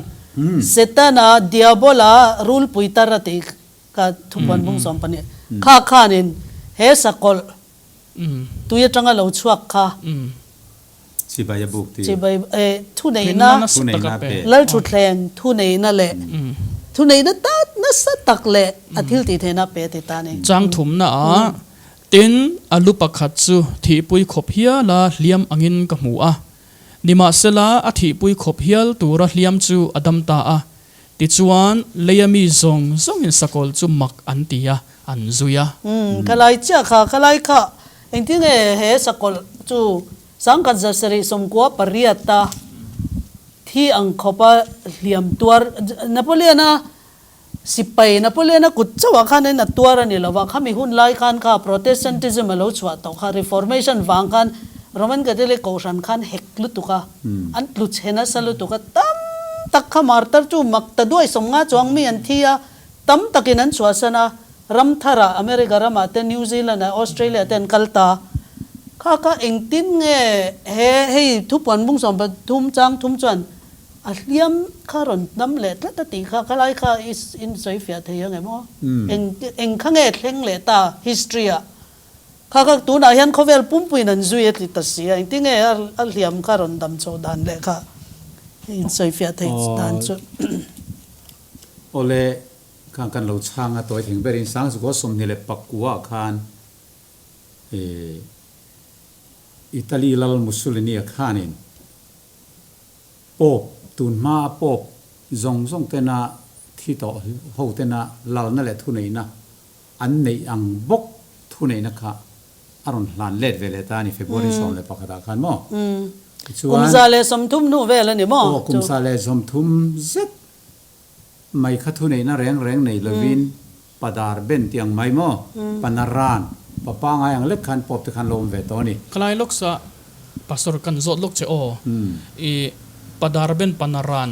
Setana, Diabola, rulpui tar a tih kha thupuan bung 12 kha khanin he sakawlh tui atanga lo chhuak kha Chibai a buk ti. Chibai e thuneihna Lalthutthleng thuneihna leh thuneihna tak nasa tak leh a thil tih theihna pe ti ta a ni. Chang thumna ah tin a lu pakhat chu thihpui khawp hiala hliam angin ka hmu a, nimahsela a thihpui khawp hial tura hliam chu a dam ta a, tichuan leia mi zawng zawngin sakawlh chu mak an ti a, an zui a. Ka lai chiah kha, ka lai kha. Engtin nge he sakawlh chu 1798 a thi ang khawpa hliam tuar Napoleon-a Sipai Napoleon-a kut chauhah khan in a tuar a ni lo va, khami hun lai khan kha Protestantism a lo chhuah tawh kha, Reformation vang khan Roman Catholic kohhran khan hek lutuk a, an tlu chhe nasa lutuk a, tam tak kha martar chu mak ta duai 50 chuang mi an thi a, tam takin an chhuahsan a, ram tharah America ramah te New Zealand ah Australia te an kal ta. Kha kha engtin nge he hei thupuan bung 13 chang thum chuan A hliam kha rawn dam leh tlat a tih kha, khalai kha i in sawi fiah thei ang em aw? Eng eng kha nge thleng leh ta history ah? Kha kha tunah hian khawvel pumpuiin an zui a tli ta si a, engtin nge a hliam kha rawn dam chhoh dan leh kha in sawi fiah theih dan chu. Awle, khang kan lo chhang a tawi theng berin Sangzukua 29 ah khan Italy lal Mussolini-a khanin Pope, tun hmaa Pope zawng zawng tena thi tawh ho tena lalna leh thuneihna an neih ang bawk thuneihna kha a rawn hlan let ve leh ta a ni February 11 ah khan maw? Tichuan. Kum 130 hnu vel a ni maw? Aw, kum 130 zet mai kha thuneihna reng reng nei lovin Padar ben tih ang mai maw? Panaran, pa pangai ang lek khan Pope te khan lo awm ve tawh a ni. Khalai lawksa Pastor kan zawt lawk che aw. I Padar ben Panaran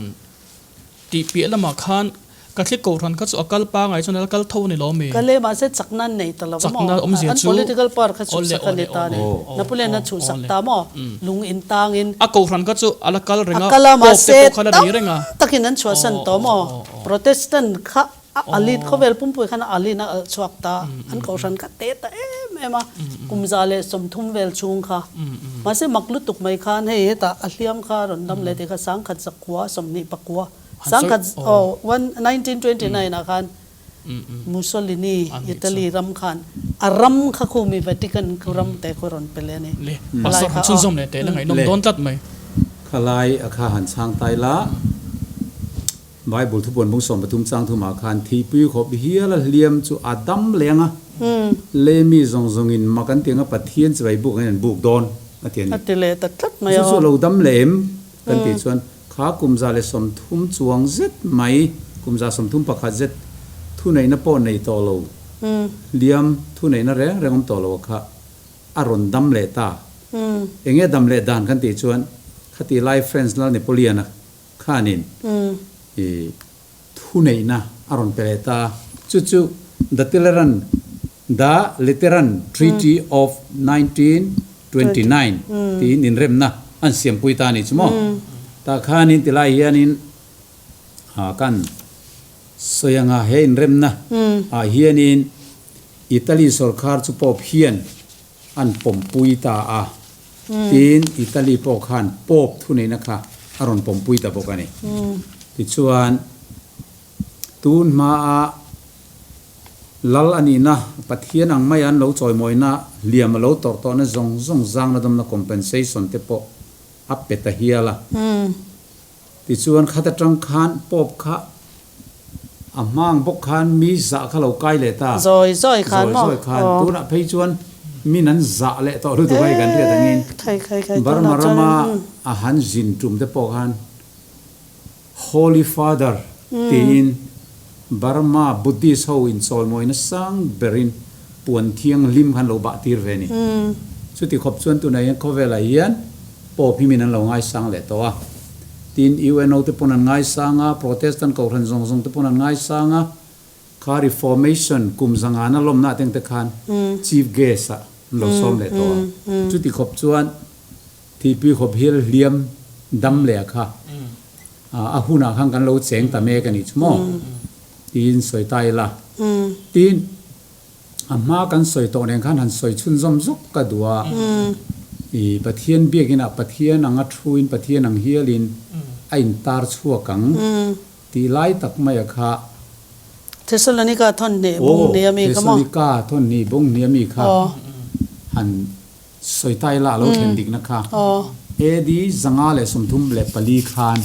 tih piah lamah khan Catholic Kohhran kha chu a kal pangai chuan a la kal tho a ni lo mi? Ka le mahse chakna an nei ta lo maw? Chakna awmzia An chu political power kha awle chhuhsak a awle ni ta awle ni. aw Napoleon a aw chhuhsak awle ta maw? Lung in tangin. A Kohhran kha chu a la kal reng A a, kal a Pope te mahse pawh kha la tam nei reng a. takin an chhuahsan Aw tawh aw maw? aw aw. Protestant kha A alit khawvel pumpui khan a alin a alh chhuak ta, an kohhran kha te ta em em a, kum 130 vel chhung kha. Mahse mak lutuk mai khan hei hetah a hliam kha a rawn dam leh tih kha 1929, sangkhat aw one 1929 ah khan Mussolini Italy ram khan a ram kha khu mi Vatican khu ram te khu rawn pe leh a ni. Le, Pastor han chhunzawm leh teh la ngaihnawm dawn tlat mai. Khalai a kha han chhang tai la. Bible thupuan bung 13 chang thumah khan thihpui khawp hial a hliam chu a dam leng a, lei mi zawng zawngin mak an ti ang a, Pathian chibai buk angin an buk dawn a ti a ni. A ti leh ta tlat mai Chu a. chu a lo dam leh em? Kan tih chuan kha kum 130 chuang zet mai, kum 131 zet thuneihna pawh nei tawh lo, hliam thuneihna reng reng awm tawh lo a kha a rawn dam leh ta. Enge dam leh dan kan tih chuan khati lai France lal Napoleon-a khanin i thuneihna a rawn pe leh ta. Chu chu The Teleran, The Lateran Treaty of 1929 tiin inremna an siampui ta a nih chu maw? Tah khanin tilai hianin kan sawi anga he inremna ah hianin Italy sorkar chu Pope hian an pawmpui ta a, tin Italy pawh khan Pope thuneihna kha a rawn pawmpui ta bawk a ni. Tichuan, tun hmaa Lal a nihna, Pathian ang maia an lo chawimawina, hliam a lo tawrh tawhna zawng zawng zangna dawmna compensation te pawh a pe ta hial a. Tichuan khat atang khan Pope kha a hmang bawk khan mi zah kha lo kai leh ta. Zawi zawi khan maw? Zawi zawi khan. Tunah phei chuan min an zah leh tawh lutuk a hei kan hriat angin. Burma rama a han zin tum te pawh khan Holy Father tiin Burma Buddhist ho inchawimawina sang berin puan thianghlim khan lo bah tir ve a ni. Chuti khawp chuan tunah hian khawvelah hian Pope hi min an lo ngaisang leh tawh a. Tin, UNO te pawn an ngaisang a, Protestant Kohhran zawng zawng te pawn an ngaisang a. Kha Reformation kum zangana lawmna ateng te khan Chief Guest ah an lo sawm leh tawh a. Chuti khawp chuan thihpui khawp hial hliam dam leh kha a hunah khan kan lo cheng ta mek a nih chu maw? Tiin sawi ta ila. Tin. A hma kan sawi tawh nen khan han sawi chhunzawm zawk ka duh a, i Pathian biakinah Pathian anga thuin Pathian ang hialin a intar chhuak ang tih lai tak maia kha. Thessalonika thawn hnih bung hnih ami kha maw? Aw, Thessalonika thawn hnih bung hnih ami kha han sawi ta ila a lo thlen dikna kha. AD 534 khan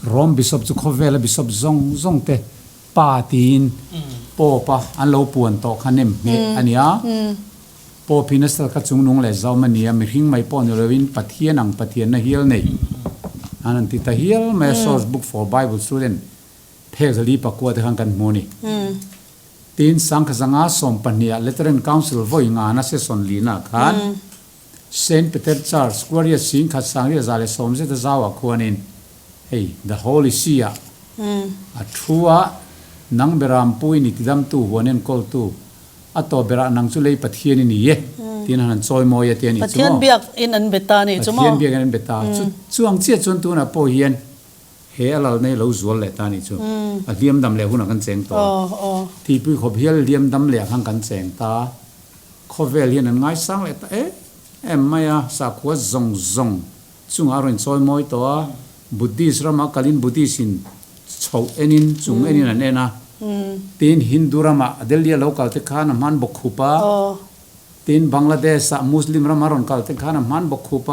Rome Bishop chu khawvela Bishop zawng zawng te Pa tiin Pope-a an lo puan tawh kha nem ngheh a ni a. Pope hi nasa taka chungnung leh zauhma a ni a, mihring mai pawh ni loin Pathian ang Pathianna hial nei an han ti ta hial mai a, Source Book for Bible Student phek zali pakua te khan kan hmu a ni. Tin, Sangkhazanga 12 ah Lateran Council vawi ngana session lina khan Saint Peter Church, Square 10,000 sangriat 110 zeta zauah khuanin hei The Holy See ah a thu a, Nang Berampuin i tidamtu huan enkawltu, a tawp berah nang chu lei Pathian i ni e, tiin han han chawi mawi a ti a nih chu maw? Pathian biak in an be ta a nih chu maw? Pathian biak in an be ta. Chu chuang chiah chuan tunah pawh hian he a lalna hi lo zual leh ta a nih chu. A hliam dam leh hunah kan cheng tawh a. Thihpui khawp hial hliam dam leh ah khan kan cheng ta. Khawvel hian an ngaisang leh ta em em mai a, sakhua zawng zawng chungah a rawn chawi mawi tawh a, Buddhist ramah kalin Buddhist in chhoh enin chung enin an en a, tin Hindu ramah Delhi a lo kal te khan a hman bawk khup a, tin Bangladesh ah Muslim rama rawn kal te khan a hman bawk khup a,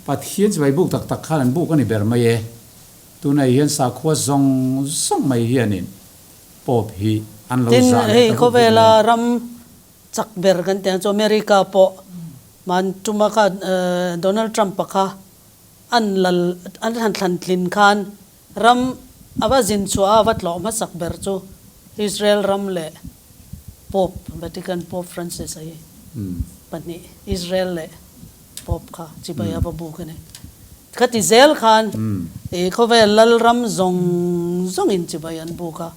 Pathian chibai buk tak tak khan an buk a ni ber mai e. Tunah hian sakhua zawng zawng mai hianin Pope hi an lo Tin, zah leh hei ta vut vut khawvela mai a. ram chak ber kan tih ang chu America pawh man tuma kha Donald Trump-a kha an lal an han thlan tlin khan ram a va zin chhuah a, a va tlawh hmasak ber chu Israel ram leh Pope, Vatican Pope Francis-a hi pahnih Israel leh Pope kha chibai a va buk a ni. Khati zel khan i khawvel lalram zawng zawngin chibai an buk a.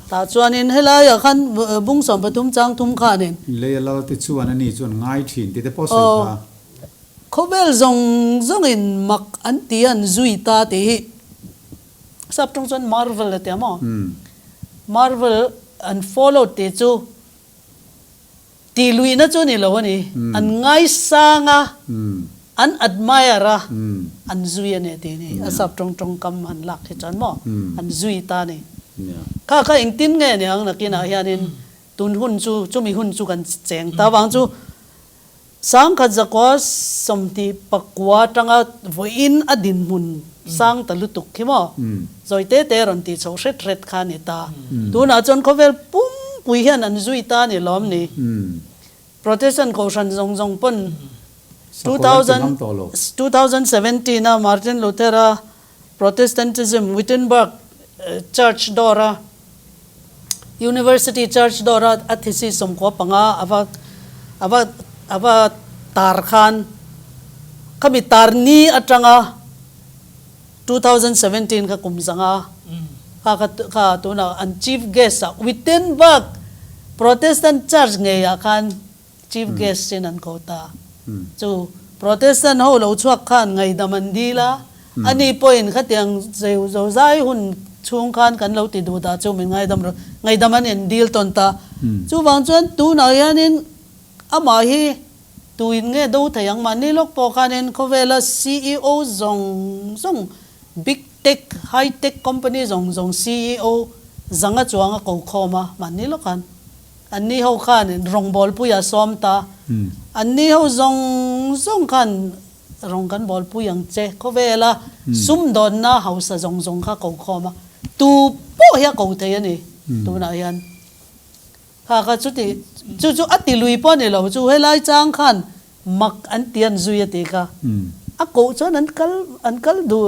Tah chuanin helaiah khan bung 13 chang thum khanin. Leia lalte chuan ani chuan ngai thin tih te pawh sawi kha. Khawvel zawng zawngin mak an ti an zui ta tih hi sap tawng chuan marvel a ti a maw? Marvel an follow tih chu. Tih luihna chu ni lo a ni. An ngaisang a, an admire a, an zui a ni tih ni. A sap tawng tawngkam han lak hi chuan maw, an zui ta a ni. Kha kha engtin nge ni ang nakinah hianin tun hun chu, chumi hun chu kan cheng ta vang chu 1929 atanga vawiin a dinhmun sang ta lutuk khi maw, zawi te te rawn tih chhoh hret hret kha a ni ta. Tunah chuan khawvel pumpui hian an zui ta a ni lawm ni? Protestant kohhran zawng zawng pawn 2017 a Martin Luther-a Protestantism Wittenberg Church dawra University Church dawra a thesis 95 a va a va a va tar khan khami tar ni atanga 2017 kha kum zanga kha kha kha tunah an chief guest ah Wittenberg Protestant Church ngeiah khan chief guest in an ko ta. Chu Protestant ho lo chhuak khan ngaihdam an dil a, ani pawhin khatiang zeu zozai hun chhung khan kan lo ti duh dah chu min ngaidam rawh, ngaihdam an in dil tawn ta. Chuvang chuan tunah hianin amah hi Tuin nge do thei ang? Mahni lawk pawh khanin khawvela ceo zawng zawng, big tech, high tech company zawng zawng ceo zanga chuang a ko khawm a, mahni lawk khan anni ho khan rawngbawlpui a sawm ta. Anni ho zawng zawng khan rawng kan bawlpui ang che. Khawvela sumdawnna hausa zawng zawng kha ko khawm a, tu pawh hi a ko thei a ni tunah hian. Kha kha chuti chu chu a ti lui pawh a ni lo chu helai chang khan mak an ti an zui a ti kha a koh chuan an kal an kal dul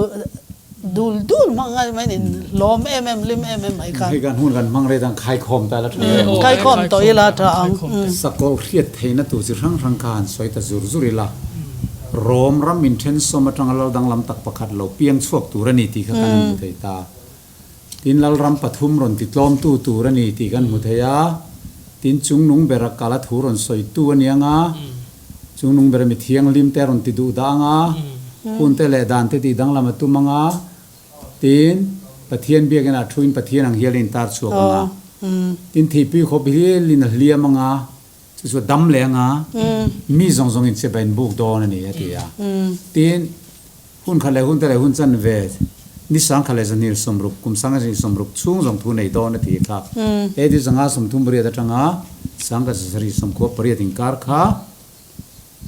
dul dul hmang a mai in hlawm em em hlim em em mai khan. Hei kan hun kan hmang rei dan khaikhawm ta la tha em? Khaikhawm tawh ila tha ang. Sakawlh hriat theihna tur chi hrang hrang kha han sawi ta zur zur ila Rom ram inthen sawm atanga lal danglam tak pakhat lo piang chhuak tur a ni tih kha kan han hmu thei ta. Tin, Lalram pathum rawn ti tlawmtu tur a ni tih kan hmu thei a. Tin, chungnung bera kala thu rawn sawitu a ni ang a, chungnung bera mi thianghlim te a rawn ti duh dah ang a, hunte leh dante tih danglam a tum ang a. Tin, Pathian biakinah thuin Pathian ang hialin intar chhuak ang a. Tin, thihpui khawp hialin a hliam ang a, chu chu a dam leh ang a, mi zawng zawngin chibai an buk dawn a ni, a ti a. Tin, Hun khat leh hunte leh hun chanve ni 1160 kum 1160 chhung zawng thu nei dawn a ti kha. AD 538 atanga 1798 inkar kha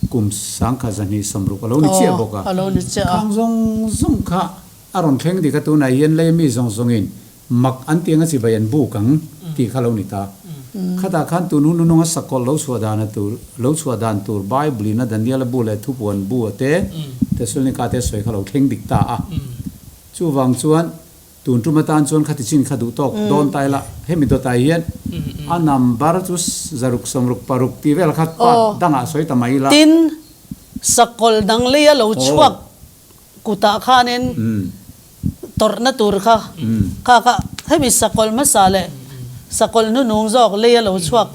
kum 1160 a lo ni chiah bawk a. Khang zawng zawng kha a rawn thleng dik a tunah hian lei mi zawng zawngin mak an ti anga chibai an buk ang tih kha a lo ni ta. Khatah khan tun hun hnunga sakawlh lo chhuah dan a tur, lo chhuah dan tur Bible in a Daniela bu leh Thupuan bu a te, Thessalonica te sawi kha lo thleng dik ta a. Chuvang chuan tun tum atan chuan khati chin kha duh tawk dawn ta ila, hemi dawtah hian a number chu zaruk sawmruk paruk tih vel kha part dangah sawi ta mai ila. Tin, sakawlh dang leia lo chhuak kutah khanin tawrhna tur kha kha kha hemi sakawlh hmasa leh sakawlh hnunung zawk leia lo chhuak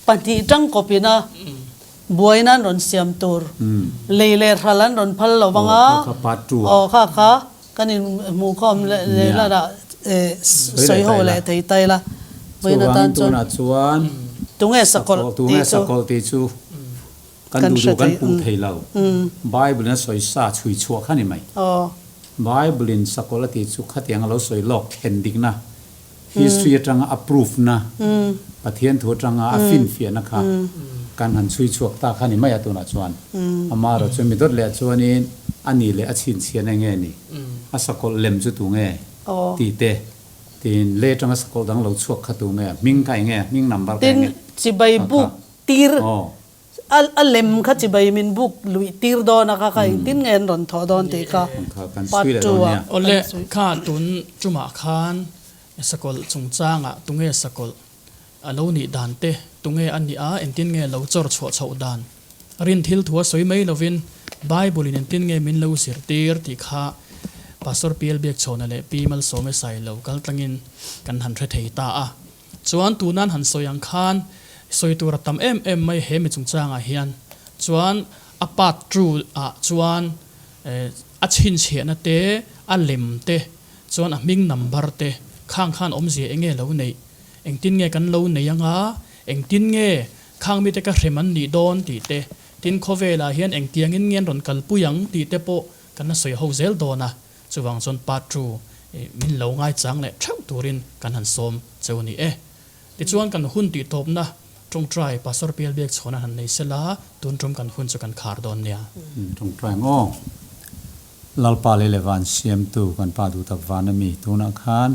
pahnih tangkawpin a buaina an rawn siam tur lei leh hral an rawn phal lo vang a, aw kha kha kan inhmuhkhawm leh lara sawi ho leh thei ta ila vawiin atan chuan tunge sakawlh tih chu. Kan duh duh kan puh thei lo. Bible in a sawi sa chhui chhuah kha ni mai. Bible in sakawlh a tih chu khatiang a lo sawi lawk thlen dikna, history atanga a proof na, Pathian thu atanga a finfiahna kha kan han chhui chhuak ta kha ni mai a tunah chuan. Amaherawh chu mi dawt leh chuanin a ni leh a chhinchhiahna enge ni, a sakawlh lem chu tu nge tih te, tin lei atanga sakawlh dang lo chhuak kha tu nge, hming kha enge, hming number kha enge. Tin, chibai buk tir A lem kha chibai min buk luih tir dawn a kha kha engtin nge an rawn thawh dawn tih kha part two ah Awle kha tun tumah khan sakawlh chungchangah tunge sakawlh a lo nih dan te tunge a nih a engtin nge lo chawr chhuah chhoh dan rin thil thu a sawi mai lovin Bible in engtin nge min lo zirtir tih kha Pastor PL Biakchhawna leh Pi Malsawme Sailo kaltlangin kan han hre thei ta a. Chuan tunan han sawi ang khan sawi tur a tam em em mai he mi chungchangah hian. Chuan a part two ah chuan a chhinchhiahna te, a lem te, chuan a hming number te khang khan awmzia eng nge lo neih, engtin nge kan lo nei anga, engtin nge khang mite ka hrem an nih dawn tih te, tin khawvelah hian engtiangin nge an rawn kalpui ang tih te pawh kan la sawi ho zel dawn a. Chuvang chuan part two min lo ngaichang leh theuh turin kan han sawm cheu a ni e. Tichuan kan hun tih tawpna tawngtai Pastor Pial Biak chhawn an han nei sela tun tum kan hun chu kan khar dawn nia. Tawngtai maw? Lalpa lei leh van siamtu kan Pa duh tak van a mi tunah khan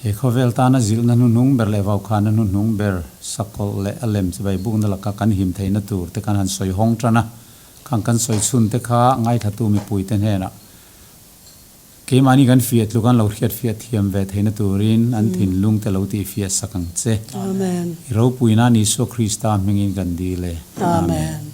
he khawvel tana zilhna hnuhnung ber leh vaukhana hnuhnung ber sakawlh leh a lem chibai bukna laka kan him theihna tur te kan han sawi hawng tan a, Khang kan sawi chhun te kha ngaithlatu mipui te hnenah keimahni kan fiah tluk an lo hriat fiah thiam ve theihna turin an thinlung te lo tih fiah sak ang che. Amen. I ropuina Isua Krista hmingin kan dil e. Amen.